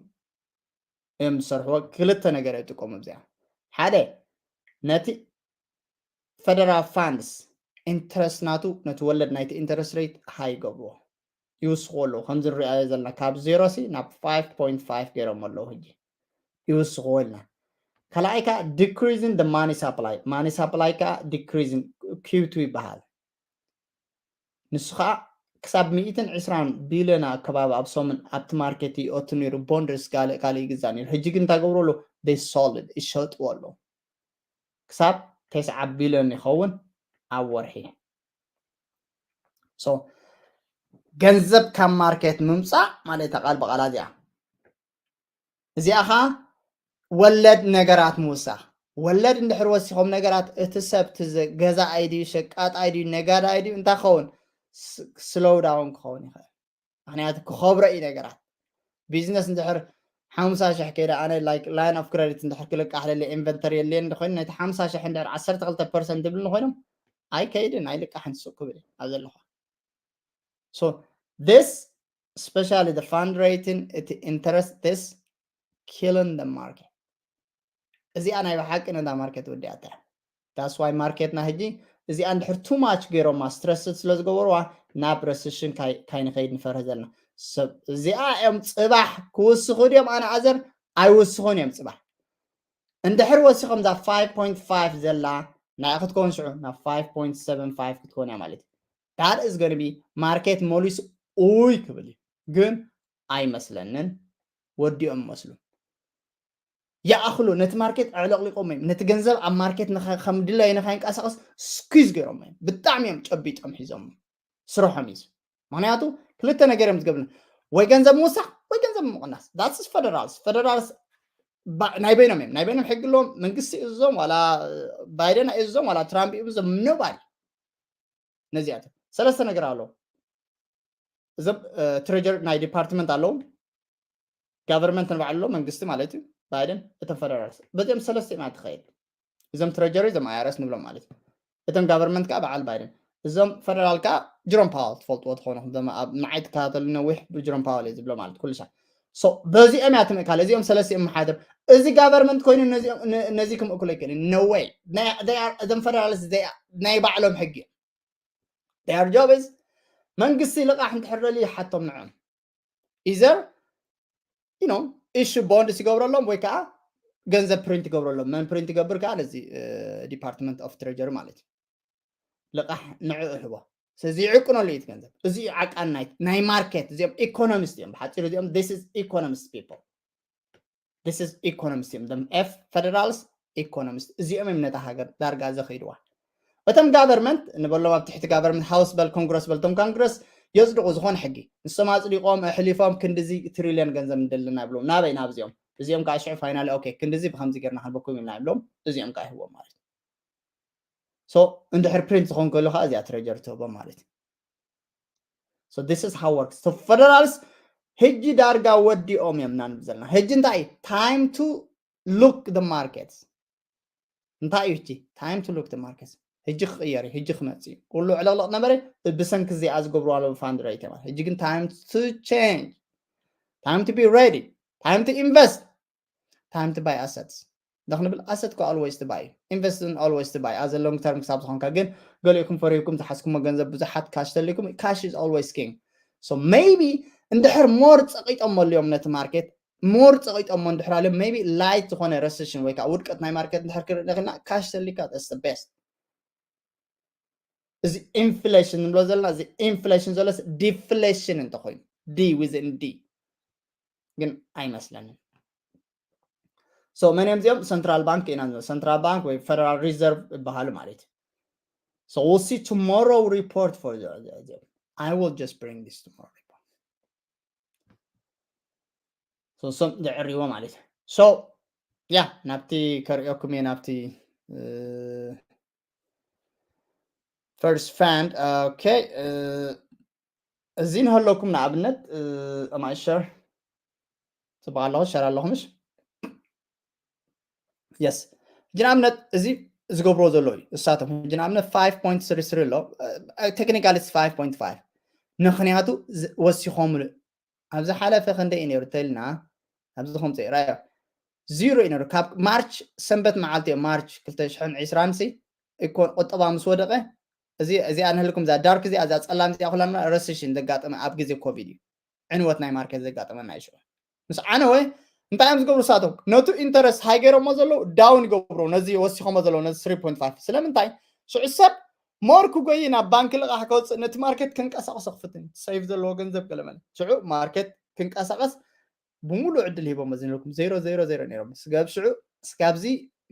እዮም ዝሰርሕዎ ክልተ ነገር እዮም ጥቀሙ እዚኣ ሓደ ነቲ ፈደራል ፋንድስ ኢንትረስት ናቱ ነቲ ወለድ ናይቲ ኢንትረስት ሬት ሃይ ይገብርዎ ይውስኽዎ ኣለዉ ከምዚ ንሪኣዮ ዘለና ካብ ዜሮ ሲ ናብ ፋይቭ ፖይንት ፋይቭ ገይሮም ኣለዉ ሕጂ ይውስኽዎ ኢልና ካልኣይ ከዓ ዲክሪዝን ደ ማኒ ሳፕላይ ማኒ ሳፕላይ ከዓ ዲክሪዝን ኪውቱ ይበሃል ንሱ ከዓ ክሳብ ሚእትን ዕስራን ቢልዮን ኣከባቢ ኣብ ሰሙን ኣብቲ ማርኬት ይኦቱ ነይሩ ቦንድስ ካልእ ካልእ ይግዛእ ነይሩ ሕጂ ግን እንታይ ገብሩ ኣለዉ they sold it ይሸጥዎ ኣለዉ ክሳብ ተስዓ ቢልዮን ይኸውን ኣብ ወርሒ so ገንዘብ ካብ ማርኬት ምምፃእ ማለት እታ ቃል ብቓላ እዚኣ እዚኣ ኸዓ ወለድ ነገራት ምውሳኽ ወለድ እንድሕር ወሲኾም ነገራት እቲ ሰብ ገዛኣይ ድዩ ሸቃጣይ ድዩ ነጋዳይ ድዩ እንታይ ክኸውን slow down ክኸውን ይኽእል ምክንያቱ ክኸብሮ እዩ ነገራት ቢዝነስ እንድሕር ሓምሳ ሽሕ ከይደ ኣነ like line of credit እንድሕር ክልቃሕ ለለ ኢንቨንተሪ የለየ እንድኮይኑ ነቲ ሓምሳ ሽሕ እንድሕር ዓሰርተ ክልተ ፐርሰንት ዝብል እንኮይኖም ኣይከይድን ኣይልቃሕን ሱቅ ክብል ኣብ ዘለኹ so this especially the fund rating እቲ interest this killing the market እዚኣ ናይ ብሓቂ ነዛ ማርኬት ወዲኣታ that's why ማርኬትና ሕጂ እዚኣ እንድሕር too much ገይሮማ ስትረስድ ስለ ዝገበርዋ ናብ ረስሽን ካይንኸይድ ንፈርህ ዘለና ሰብ እዚኣ እዮም ፅባሕ ክውስኹ ድዮም ኣነ ኣዘር ኣይውስኹን እዮም ፅባሕ እንድሕር ወሲኾም እዛ ፋይቭ ፖይንት ፋይቭ ዘላ ናይ ክትከውን ሽዑ ናብ ፋይቭ ፖይንት ሰቨን ፋይቭ ክትከውን እያ ማለት እዩ that is gonna be market መሊሱ ኡይ ክብል እዩ ግን ኣይመስለንን ወዲኦም ይመስሉ ይኣኽሉ ነቲ ማርኬት ኣዕለቕሊቖሞ እዮም ነቲ ገንዘብ ኣብ ማርኬት ከም ድላዩ ንኸይንቀሳቐስ ስኩዝ ገይሮሞ እዮም ብጣዕሚ እዮም ጨቢጦም ሒዞሞ ስርሖም እዩ ምክንያቱ ክልተ ነገር እዮም ዝገብሩ ወይ ገንዘብ ምውሳኽ ወይ ገንዘብ ምቕናስ that's federals federals ናይ በይኖም እዮም ናይ በይኖም ሕጊ ኣለዎም መንግስቲ ይእዞም ዋላ ባይደን ኣይእዞም ዋላ ትራምፕ ይእዞም nobody ነዚኣቶም ሰለስተ ነገር ኣለዎም እዞም ትሬጀር ናይ ዲፓርትመንት ኣለዎም ጋቨርንመንት ንባዕሉ ኣሎ መንግስቲ ማለት እዩ ባይደን እቶም ፈደራልስ በዚኦም ሰለስተ ኢና ትኸይድ እዞም ትሬጀሪ እዞም ኣይኣርስ ንብሎም ማለት እዩ እቶም ጋቨርንመንት ከዓ በዓል ባይደን እዞም ፈደራል ከዓ ጅሮም ፓወል ትፈልጥዎ ትኾኑ ንዓይ ትከታተሉ ነዊሕ ብጅሮም ፓወል እየ ዝብሎ ማለት ኩሉ ሻ በዚኦም እያ ትምእካል እዚኦም ሰለስተ እዮም መሓድር እዚ ጋቨርንመንት ኮይኑ ነዚ ክምእክሎ ይክእል ነወይ እዞም ፈደራልስ ናይ ባዕሎም ሕጊ እዮም their job is መንግስቲ ልቓሕ እንድሕር ደልዩ ይሓቶም ንዕኦም either you know issue bonds ይገብረሎም ወይ ከዓ ገንዘብ ፕሪንት ይገብረሎም መን ፕሪንት ይገብር ከዓ ነዚ department of treasury ማለት እዩ ልቓሕ ንዕኡ ይህቦ ስለዚ ይዕቅነሉ እዩ ገንዘብ እዚ ዓቃን ናይ ማርኬት እዚኦም ኢኮኖሚስት እዮም ብሓፂሩ እዚኦም this is economist people this is economist እዮም them f federals economist እዚኦም እዮም ነታ ሃገር ዳርጋ ዘኸይድዋ እቶም ጋቨርመንት ንበሎም ኣብ ትሕቲ ጋቨርመንት ሃውስ በል ኮንግረስ በል እቶም ኮንግረስ የፅድቑ ዝኾነ ሕጊ ንሶም ኣፅዲቖም ኣሕሊፎም ክንድዚ ትሪልዮን ገንዘብ እንደለና ይብሎም ናበይ ናብዚኦም እዚኦም ከዓ ሽዑ finally okay ክንድዚ ብከምዚ ጌርና ክንበኩም ኢልና ይብሎም። እዚኦም ከዓ ይህቦም ማለት እዩ። So እንድሕር print ዝኸውን ከሎ ከዓ እዚኣ treasury ትህቦም ማለት እዩ። So this is how works. So federals ሕጂ ዳርጋ ወዲኦም እዮም ኢና ንብል ዘለና። ሕጂ እንታይ እዩ? Time to look the markets። እንታይ እዩ ሕጂ? Time to look the markets። ሕጂ ክቕየር እዩ፣ ሕጂ ክመጽእ እዩ። ኩሉ ዕለቕለቕ ነበረ ብሰንኪ እዚኣ ዝገብርዋ ኣለዉ fund rate እዮም። ሕጂ ግን time to change, time to be ready, time to invest, time to buy assets። ንኽንብል asset እኮ always to buy, invest in always to buy as a long term ክሳብ ዝኾንካ። ግን ገሊኡኩም ፈሪህኩም ዝሓዝኩሞ ገንዘብ ብዙሓት cash ተሊኩም። Cash is always king. So maybe እንድሕር more ጸቂጦም መልዮም ነቲ market more ጸቂጦሞ እንድሕር ኣልዮም maybe light ዝኾነ recession ወይ ከዓ ውድቀት ናይ market እንድሕር ክርኢ ንኽእልና cash ተሊካ that's the best። እዚ inflation ንብሎ ዘለና እዚ inflation ዘሎስ deflation እንተኮይኑ D with D ግን ኣይመስለንን። So መን እዮም እዚኦም? Central Bank ኢና ንብሎ። Central Bank ወይ Federal Reserve ይበሃሉ ማለት እዩ። So we'll see tomorrow report for the, the, the I will just bring this tomorrow report. So እሶም ዘዕርይዎ ማለት እዩ። So yeah ናብቲ ከርእየኩም እየ ናብቲ first fund okay እዚ ንሃለኩም ንኣብነት am I share ጽቡቕ ኣለኹ share ኣለኹ ምሽ yes ሕጂ ንኣብነት እዚ ዝገብርዎ ዘለዉ እዩ እሳቶም ሕጂ ንኣብነት five point three three ኣሎ technically it's five point five ምኽንያቱ ወሲኾምሉ ኣብ ዝሓለፈ ክንደይ እዩ ነይሩ ተልና ኣብዚ ከምፀ ራዮ zero እዩ ነይሩ ካብ ማርች ሰንበት መዓልቲ እዮም ማርች ክልተ ሽሕን ዕስራን ሲ እኮ ቁጠባ ምስ ወደቀ እዚ እዚኣ ንህልኩም እዛ dark እዚኣ እዛ ፀላም እዚኣ ኩላ recession ዘጋጠመ ኣብ ግዜ ኮቪድ እዩ ዕንወት ናይ market ዘጋጠመና እዩ ሽዑ ምስ ዓነወ እንታይ እዮም ዝገብሩ ሳቶም ነቱ interest high ገይሮሞ ዘለዉ down ይገብሩ ነዚ ወሲኾሞ ዘለዉ ነዚ three point five ስለምንታይ ሽዑ ሰብ more ክጎይ ናብ ባንክ ልቓሕ ከወፅእ ነቲ market ክንቀሳቀሶ ክፍትን save ዘለዎ ገንዘብ ገለመለ ሽዑ market ክንቀሳቀስ ብምሉእ ዕድል ሂቦሞ ዝነበርኩም zero zero zero ነይሮም ስጋብ ሽዑ ስጋብዚ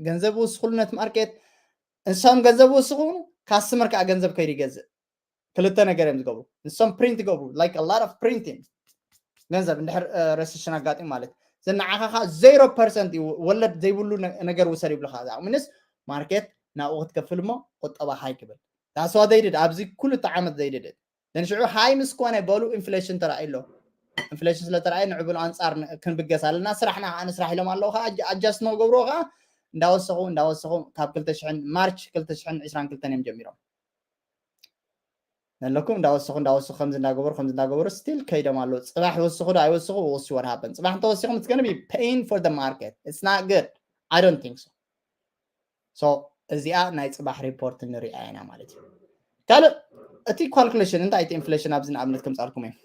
ገንዘብ ውስኹሉ ነቲ market ንሶም ገንዘብ ውስኹ customer ከዓ ገንዘብ ከይዱ ይገዝእ ክልተ ነገር እዮም ዝገብሩ ንሶም print ይገብሩ like a lot of printing ገንዘብ እንድሕር recession ኣጋጢሙ ማለት ዘናዓኻ ከዓ zero percent እዩ ወለድ ዘይብሉ ነገር ውሰድ ይብልኻ ምንስ market ናብኡ ክትከፍል እሞ ቁጠባ high ክብል that's what they did ኣብዚ ኩሉ እቲ ዓመት they did it then ሽዑ high ምስ ኮነ በሉ inflation ተራእዩ ኣሎ inflation ስለ ተራእየ ንዕብሉ ኣንፃር ክንብገስ ኣለና ስራሕና ከዓ ንስራሕ ኢሎም ኣለዉ ከዓ adjust ንክገብርዎ ከዓ እንዳወሰኹ እንዳወሰኹ ካብ ክልተ ሽሕን ማርች ክልተ ሽሕን ዕስራን ክልተን እዮም ጀሚሮም ዘለኩም እንዳወሰኹ እንዳወሰኹ ከምዚ እንዳገበሩ ከምዚ እንዳገበሩ still ከይዶም ኣለዉ ፅባሕ ይወስኹ ዶ ኣይወስኹ we'll see what happen ፅባሕ እንተወሲኹም it's gonna be pain for the market it's not good I don't think so so እዚኣ ናይ ፅባሕ report ንሪኣ ኢና ማለት እዩ ካልእ እቲ calculation እንታይ እቲ inflation ኣብዚ ንኣብነት ከምፃልኩም እዮም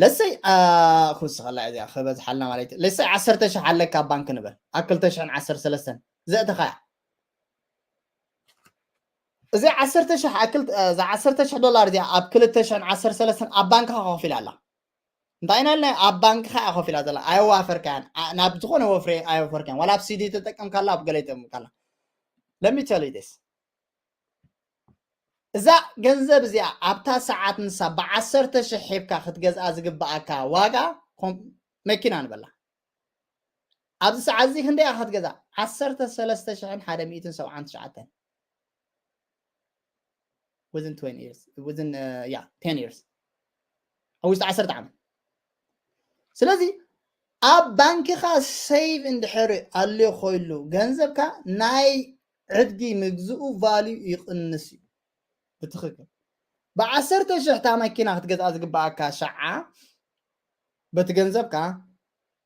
ለሰይ ክውስኸላ እዚኣ ክበዝሓልና ማለት እዩ ለሰይ ዓሰርተ ሽሕ ኣለካ ኣብ ባንክ ንበል ኣብ ክልተ ሽሕን ዓሰርተ ሰለስተን ዘእተኻያ እዚ ዓሰርተ ሽሕ ኣክል እዛ ዓሰርተ ሽሕ ዶላር እዚኣ ኣብ ክልተ ሽሕን ዓሰርተ ሰለስተን ኣብ ባንክኻ ኮፍ ኢላ ኣላ እንታይ ኢና ኢልና ኣብ ባንክኻ እያ ኮፍ ኢላ ዘላ ኣየዋፈርካያን ናብ ዝኾነ ወፍሪ ኣየወፈርካያን ዋላ ኣብ ሲዲ ተጠቀምካላ ኣብ ገለ ይጠቀምካላ let me tell you this እዛ ገንዘብ እዚኣ ኣብታ ሰዓት ንሳ ብዓሰርተ ሽሕ ሂብካ ክትገዝኣ ዝግብኣካ ዋጋ መኪና ንበላ ኣብዚ ሰዓት እዚ ክንደይ ክትገዛ ዓሰርተ ሰለስተ ሽሕን ሓደ ሚእትን ሰብዓን ትሽዓተን within twenty years within uh, yeah ten years ኣብ ውሽጢ ዓሰርተ ዓመት ስለዚ ኣብ ባንክኻ save እንድሕር ኣልዮ ኮይሉ ገንዘብካ ናይ ዕድጊ ምግዝኡ value ይቕንስ እዩ ብትኽክል ብዓሰርተ ሽሕ እታ መኪና ክትገዝኣ ዝግብኣካ ሸዓ በቲ ገንዘብካ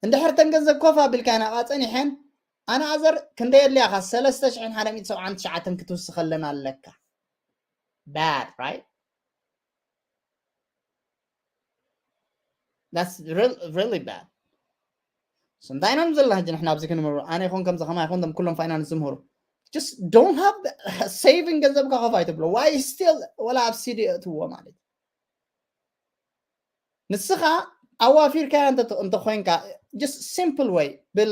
እንድሕር ተን ገንዘብ ኮፍ ኣቢልካ ናብኣ ፀኒሐን ኣናዘር ክንደይ የድልያኻ ሰለስተ ሽሕን ሓደ ሚእትን ሰብዓን ትሽዓተን ክትውስኸለን ኣለካ bad right that's really, really bad እንታይ ኢና ዘለና ሕጂ ንሕና ኣብዚ ክንምህሩ ኣነ ይኹን ከምዚ ከማ ይኹን ቶም ኩሎም finance ዝምህሩ just don't have saving ገንዘብካ ከፋ ኣይትብሎ why still ወላ ኣብ ሲዲ እትዎ ማለት ንስኻ ኣዋፊርካያ እንተኮይንካ just simple way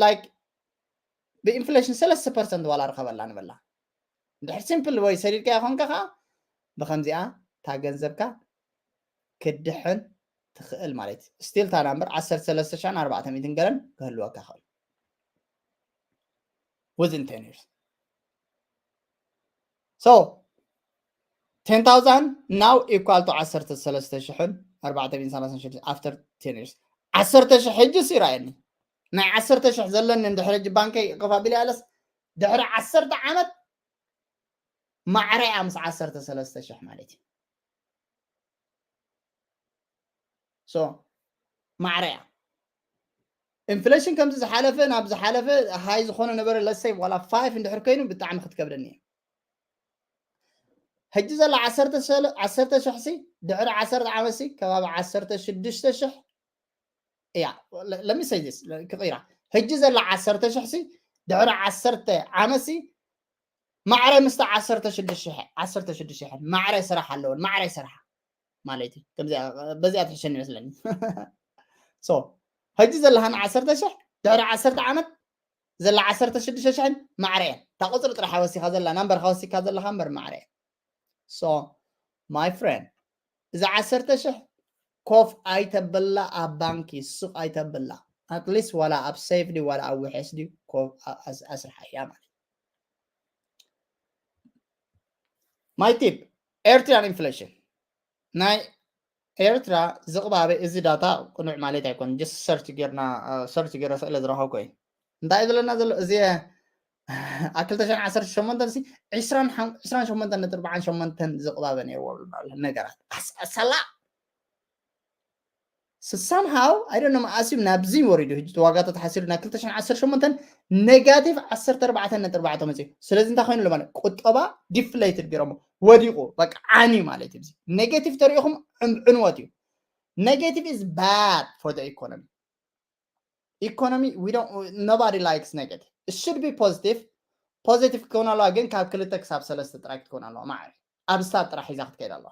like ብ inflation ሰለስተ percent ዋላ ርከበላ ንበላ እንድሕር simple way ሰዲድካያ ኮንካ ከዓ ብከምዚኣ እታ ገንዘብካ ክድሕን ትኽእል ማለት እዩ። ስቲል እታ ናምበር ዓሰርተ ሰለስተ ሽሕን ኣርባዕተ ሚእትን ገለን ክህልወካ ይኽእል within ten years። So ten thousand now equal to ዓሰርተ ሰለስተ ሽሕን ኣርባዕተ ሚእትን ሰላሳን ሽዱሽተ after ten years። ዓሰርተ ሽሕ ሕጂ ይረኣየኒ። ናይ ዓሰርተ ሽሕ ዘለኒ ድሕሪ ሕጂ ባንከይ ከፋቢለ ያለስ ድሕሪ ዓሰርተ ዓመት ማዕረያ ምስ ዓሰርተ ሰለስተ ሽሕ ማለት እዩ። So ማዕረያ ኢንፍሌሽን ከምዚ ዝሓለፈ ናብ ዝሓለፈ ሃይ ዝኾነ ነበረ ለሰይ ዋላ ፋይቭ እንድሕር ኮይኑ ብጣዕሚ ክትከብደኒ እየ። ሕጂ ዘላ ዓሰርተ ሽሕ ሲ ድሕሪ ዓሰርተ ዓመት ሲ ከባቢ ዓሰርተ ሽዱሽተ ሽሕ እያ። ለሚ ሰይ ስ ክቕይራ ሕጂ ዘላ ዓሰርተ ሽሕ ሲ ድሕሪ ዓሰርተ ዓመት ሲ ማዕረ ምስታ ዓሰርተ ሽዱሽተ ሽሕ ዓሰርተ ሽዱሽተ ሽሕ ማዕረ ስራሕ ኣለወን ማዕረ ስራሕ ማለት እዩ። ከምዚኣ በዚኣ ትሕሸኒ ይመስለኒ። So ሕጂ ዘለኻን ዓሰርተ ሽሕ ድሕሪ ዓሰርተ ዓመት ዘላ ዓሰርተ ሽዱሽተ ሽሕን ማዕረ እየን። እታ ቁፅሪ ጥራሕ ወሲኻ ዘላ ናምበር ወሲካ ዘለኻ እምበር ማዕረ እየን። So my friend እዛ ዓሰርተ ሽሕ ኮፍ ኣይተብላ ኣብ ባንኪ ሱቕ ኣይተብላ። At least ዋላ ኣብ ሴፍ ድዩ ዋላ ኣብ ውሕስ ድዩ ኮፍ ኣስርሓያ ማለት። My tip ኤርትራን ኢንፍሌሽን ናይ ኤርትራ ዝቕባበ እዚ ዳታ ቅኑዕ ማለት ኣይኮን። Just ሰርች ጌርና ሰርች ጌረ ስእለ ዝረኸብኮ እዩ። እንታይ እዩ ዘለና ዘሎ እዚ ኣብ ክልተ ሽሕን ዓሰርተ ሸሞንተን ሲ ዕስራን ሸሞንተን ነጥቢ ኣርባዓን ሸሞንተን ዝቕባበ ነይርዎ ነገራት ኣሰላ ስሳም ሃው ኣይደኖም ኣስዩም ናብዚ ወሪዱ ሕጂ ዋጋ ተተሓሲሩ ናይ ክልተ ሽሕን ዓሰርተ ሸሞንተን ኔጋቲቭ ዓሰርተ ኣርባዕተ ነጥቢ ኣርባዕተ መፅዩ። ስለዚ እንታይ ኮይኑ ለማለት ቁጠባ ዲፍሌትድ ገይሮሞ ወዲቑ በቃ ዓንዩ ማለት እዩ። ኔጋቲቭ ተሪኢኹም ዕንወት እዩ። Negative is bad for the economy. Economy, we don't, nobody likes negative. It should be positive. ፖዚቲቭ ክኸውን ኣለዋ ግን ካብ ክልተ ክሳብ ሰለስተ ጥራይ ክትከውን ኣለዋ ማዕረ ኣብ ስታት ጥራሕ ሒዛ ክትከይድ ኣለዋ።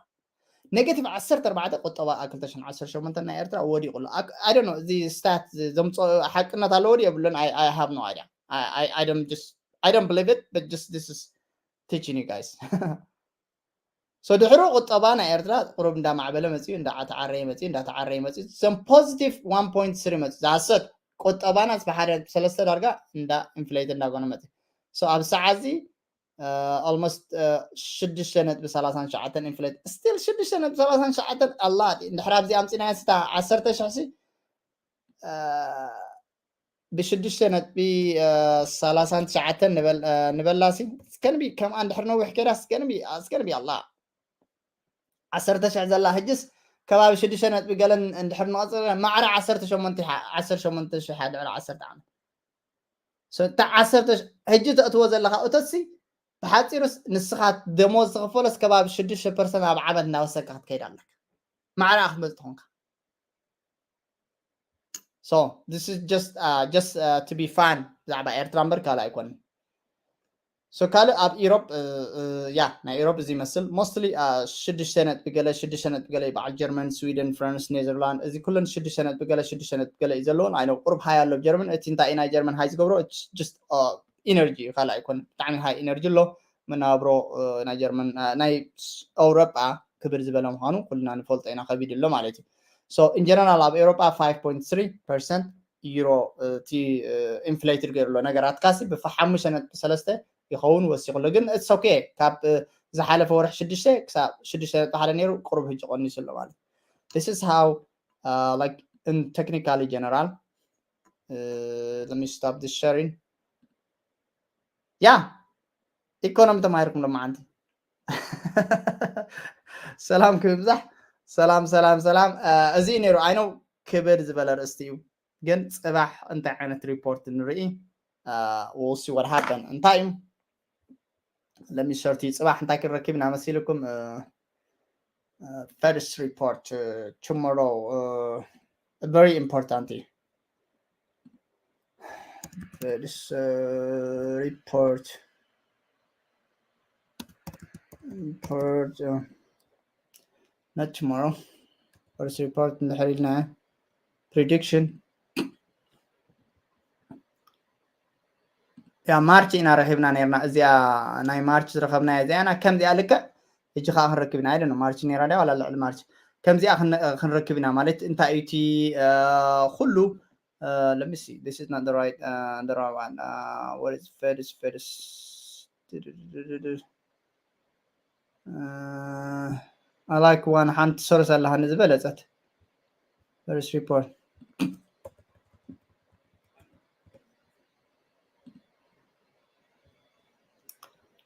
ኔጋቲቭ ዓሰርተ ኣርባዕተ ቁጠባ ኣብ ክልተ ሽሕን ዓሰርተ ሸሞንተን ናይ ኤርትራ ወዲቑ ኣሎ። I don't know እዚ ስታት ዘምፅኦ ሓቅነት ኣለዎ ድዩ የብሉን? I have no idea. I don't believe it, but just this is teaching you guys. So ድሕሩ ቁጠባ ናይ ኤርትራ ቁሩብ እንዳማዕበለ መፅዩ እንዳተዓረየ መፅዩ እንዳተዓረየ መፅዩ some positive one point three መፅዩ ዝሓሰት ቁጠባና ብሓደ ሰለስተ ዳርጋ እንዳ ኢንፍሌት እንዳኮነ መፅዩ። So ኣብ ሰዓት እዚ almost ሽዱሽተ ነጥቢ ሰላሳን ትሽዓተን ኢንፍሌት ስቲል ሽዱሽተ ነጥቢ ሰላሳን ትሽዓተን ኣላ እንድሕር ኣብዚ ኣምፂና ስታ ዓሰርተ ሽሕ ሲ ብሽዱሽተ ነጥቢ ሰላሳን ትሽዓተን ንበላሲ ስከንቢ ከምኣ እንድሕር ነዊሕ ከይዳ ስከንቢ ኣላ ዓሰርተ ሽሕ ዘላ ሕጅስ ከባቢ ሽዱሽተ ነጥቢ ገለን እንድሕር ንቐፅል ማዕረ ዓሰርተ ሸሞንተ ዓሰርተ ሸሞንተ ሽሕ ድሕሪ ዓሰርተ ዓመት እታ ዓሰርተ ሕጂ ተእትዎ ዘለካ እቶትሲ ብሓፂሩስ ንስኻ ደሞዝ ትኽፈሎስ ከባቢ ሽዱሽተ ፐርሰንት ኣብ ዓመት እናወሰድካ ክትከይድ ኣለካ ማዕረ ክትመፅ ትኾንካ So this is just uh, just uh, to be fun ብዛዕባ ኤርትራ እምበር ካልእ ኣይኮንን። So ካልእ ኣብ ኢሮፕ ያ ናይ ኢሮፕ እዚ ይመስል mostly ሽዱሽተ ነጥቢ ገለ ሽዱሽተ ነጥቢ ገለ በዓል ጀርመን፣ ስዊደን፣ ፍራንስ፣ ኔዘርላንድ እዚ ኩለን ሽዱሽተ ነጥቢ ገለ ሽዱሽተ ነጥቢ ገለ እዩ ዘለዎን ኣይነ ቁሩብ ሃይ ኣሎ ጀርመን። እቲ እንታይ ናይ ጀርመን ሃይ ዝገብሮ just ኢነርጂ እዩ ካልእ ኣይኮንን። ብጣዕሚ ሃይ ኢነርጂ ኣሎ መናብሮ ናይ ጀርመን ናይ ኤውሮጳ ክብር ዝበለ ምዃኑ ኩልና ንፈልጦ ኢና ከቢድ ኣሎ ማለት እዩ። So in general ኣብ ኤውሮጳ five point three percent ዩሮ እቲ ኢንፍሌትድ ገይሩ ኣሎ ነገራት ካሲ ብሓሙሽተ ነጥቢ ሰለስተ ይኸውን ወሲኹ ኣሎ ግን it's okay ካብ ዝሓለፈ ወርሒ ሽዱሽተ ክሳብ ሽዱሽተ ነጥቢ ሓደ ነይሩ ቁሩብ ሕጂ ቀኒሱ ኣሎ ማለት this is how uh, like in technically general uh, let me stop this sharing yeah ኢኮኖሚ ተማሂርኩም ሎማዓንቲ ሰላም ክብዛሕ ሰላም ሰላም ሰላም እዚ ነይሩ I know ክብድ ዝበለ ርእስቲ እዩ ግን ፅባሕ እንታይ ዓይነት ሪፖርት ንርኢ we'll see what happen እንታይ እዩ let me share ፅባሕ እንታይ ክንረክብ ኢና መሲልኩም first report tomorrow very important እዩ first report report not tomorrow first report እንድሕር ኢልና prediction ያ ማርች ኢና ረኺብና ነርና እዚኣ ናይ ማርች ዝረኸብናያ እዚኣና ከምዚኣ ልክዕ ሕጂ ከዓ ክንረክብ ኢና ኣይደ ማርች ነራ ድያ ዋላ ልዕሊ ማርች ከምዚኣ ክንረክብ ኢና ማለት እንታይ እዩ እቲ ኩሉ let me see, this is not the right uh, the right one uh, what is Fedis Fedis I like one ሓንቲ ሶርስ ኣለሃኒ ዝበለጸት Fedis report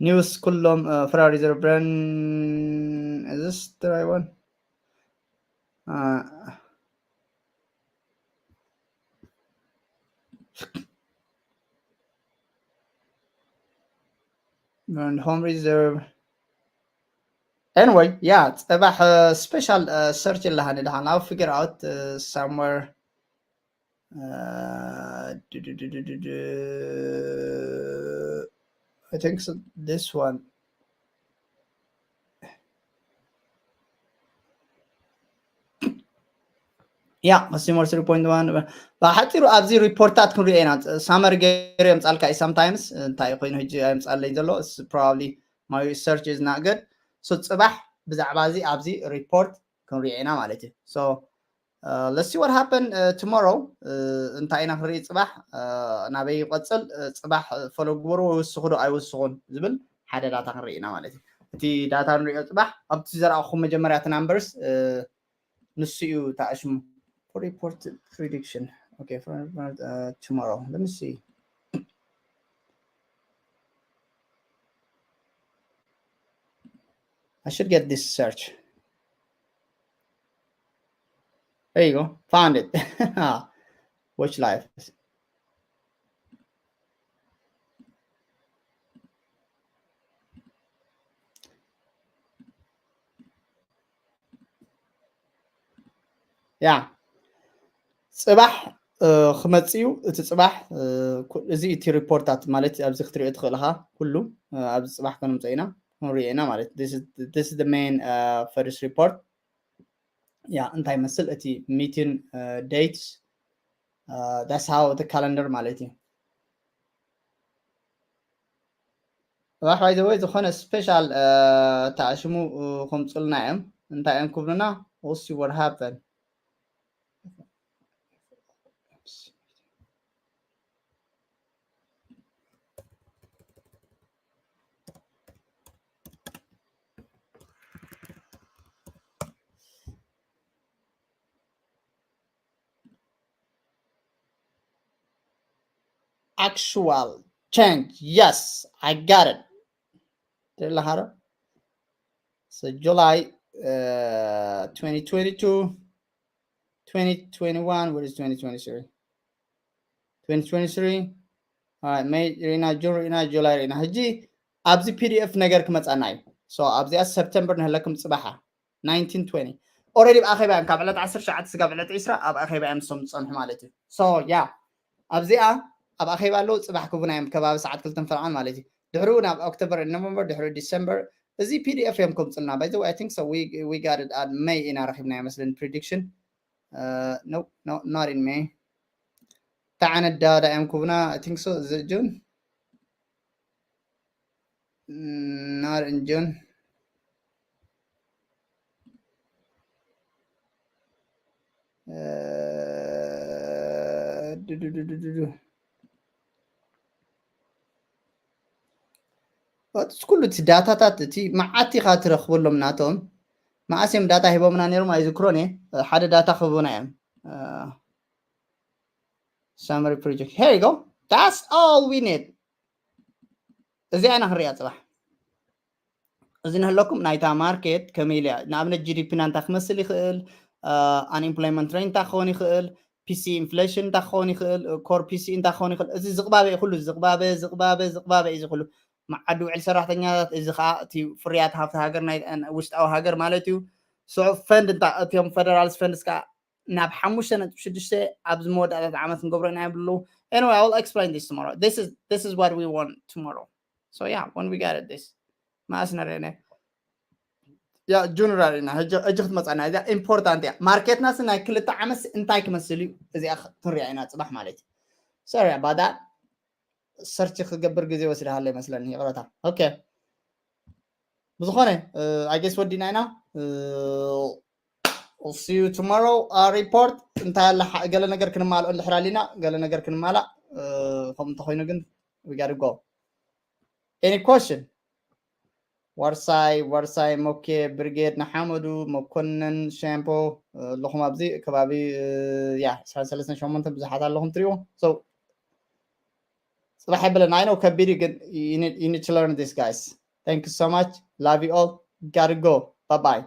news ኩሎም uh, Federal Reserve brand is this the right one uh, and home reserve anyway yeah ጽባሕ special search ኣለሃኒ ድሓን I'll figure out uh, somewhere uh, I think so, this one yeah consumer three point one ብሓፂሩ ኣብዚ ሪፖርታት ክንሪኦ ኢና ሳመር ገይሩ የምፃልካ እዩ sometimes እንታይ ኮይኑ ሕጂ ኣይምፃለይ ዘሎ probably my search is not good so ፅባሕ ብዛዕባ እዚ ኣብዚ ሪፖርት ክንሪኦ ኢና ማለት እዩ so uh, let's see what happen uh, tomorrow uh, እንታይ ኢና ክንርኢ ፅባሕ uh, ናበይ ይቆፅል uh, ፅባሕ ፈለጉ ግበሩ ወይ ውስኹ ዶ ኣይውስኹን ዝብል ሓደ ዳታ ክንርኢ ኢና ማለት እዩ እቲ ዳታ ንሪኦ ፅባሕ ኣብቲ ዘረኣኹም መጀመርያ እቲ numbers uh, ንሱ እዩ ተኣሽሙ for report prediction okay for uh, tomorrow let me see I should get this search there you go found it watch live ያ ጽባሕ ክመጽእ እዩ እቲ ጽባሕ እዚ እቲ ሪፖርታት ማለት ኣብዚ ክትሪኦ ትኽእል ኢኻ ኩሉ ኣብዚ ጽባሕ ከነምጽኦ ኢና ክንሪኦ ኢና ማለት this is the main first report ያ እንታይ ይመስል እቲ meeting dates that's how the calendar ማለት እዩ ኣሕዋይ ዘወይ ዝኾነ special ተኣሽሙ ከምፁልና እዮም እንታይ እዮም ክብሉና we'll see what happen actual change yes I got it so July uh, twenty twenty-two twenty twenty-one what is twenty twenty-three twenty twenty-three Alright, May ሪና June ሪና July ሪና ሕጂ ኣብዚ PDF ነገር ክመጻና እዩ so ኣብዚኣ September ንህለኩም ጽባሓ nineteen twenty already ብኣኼባ እዮም ካብ ዕለት ዓሰርተ ትሽዓተ ስጋብ ዕለት ዕስራ ኣብ ኣኼባ እዮም ሶም ዝጸንሑ ማለት እዩ so yeah ኣብዚኣ ኣብ ኣኼባ ኣለዉ ጽባሕ ክቡና እዮም ከባቢ ሰዓት ክልተን ፈረቓን ማለት እዩ ድሕሪኡ ናብ October November ድሕሪ December እዚ PDF እዮም ከምጽልና by the way I think so we, we got it at May ኢና ረኺብና ይመስልን prediction uh, no no not in May ተዓነዳ ዳእም ኩብና I think so is it June not in June ስ ኩሉ እቲ ዳታታት እቲ መዓት ኢኻ ትረኽበሎም ናቶም መዓስ እዮም ዳታ ሂቦምና ነይሮም ኣይዝክሮን እየ ሓደ ዳታ ክህቡና እዮም summary project here you go that's all we need እዚኣ ኢና ክንሪኣ ፅባሕ እዚ ንህለኩም ናይታ ማርኬት ከመይ ኢልያ ንኣብነት GDP ና እንታይ ክመስል ይኽእል unemployment rate እንታይ ክኸውን ይኽእል PC inflation እንታይ ክኸውን ይኽእል core PC እንታይ ክኸውን ይኽእል እዚ ዝቕባበ እዩ ኩሉ ዝቕባበ ዝቕባበ ዝቕባበ እዩ እዚ ኩሉ መዓዲ ውዕል ሰራሕተኛታት እዚ ከዓ እቲ ፍርያት ሃፍቲ ሃገር ናይ ውሽጣዊ ሃገር ማለት እዩ ስዑ ፈንድ እታ እቲኦም federal funds ከዓ ናብ ሓሙሽተ ነጥቢ ሽዱሽተ ኣብዚ መወዳእታት ዓመት ንገብሮ ኢና ይብሉ anyway I will explain this tomorrow this is this is what we want tomorrow so yeah when we get it this መኣስ ነረነ ያ ጁን ራሪና ሕጂ ክትመፃና እዚኣ ኢምፖርታንት እያ ማርኬትናስ ናይ ክልተ ዓመት እንታይ ክመስል እዩ እዚኣ ክንሪኣ ኢና ፅባሕ ማለት እዩ sorry about that search ክገብር ግዜ ወሲድሃለ ይመስለኒ ይቕረታ okay ብዝኾነ I guess ወዲና ኢና We'll see you tomorrow. Uh, report እንታይ ኣለ ገለ ነገር ክንማልኦ እንድሕር ኣሊና ገለ ነገር ክንማላእ ከምኡ እንተኮይኑ ግን we gotta go. Any question? ዋርሳይ ዋርሳይ ሞኬ ብርጌድ ንሓመዱ መኮንን ሻምፖ ኣለኹም ኣብዚ ከባቢ ያ ዕስራን ሰለስተን ሸሞንተ ብዙሓት ኣለኹም ትሪእዎ። So ጽባሕ የብለን። I know ከቢድ እዩ ግን you need to learn this, guys. Thank you so much. Love you all. Gotta go. Bye bye.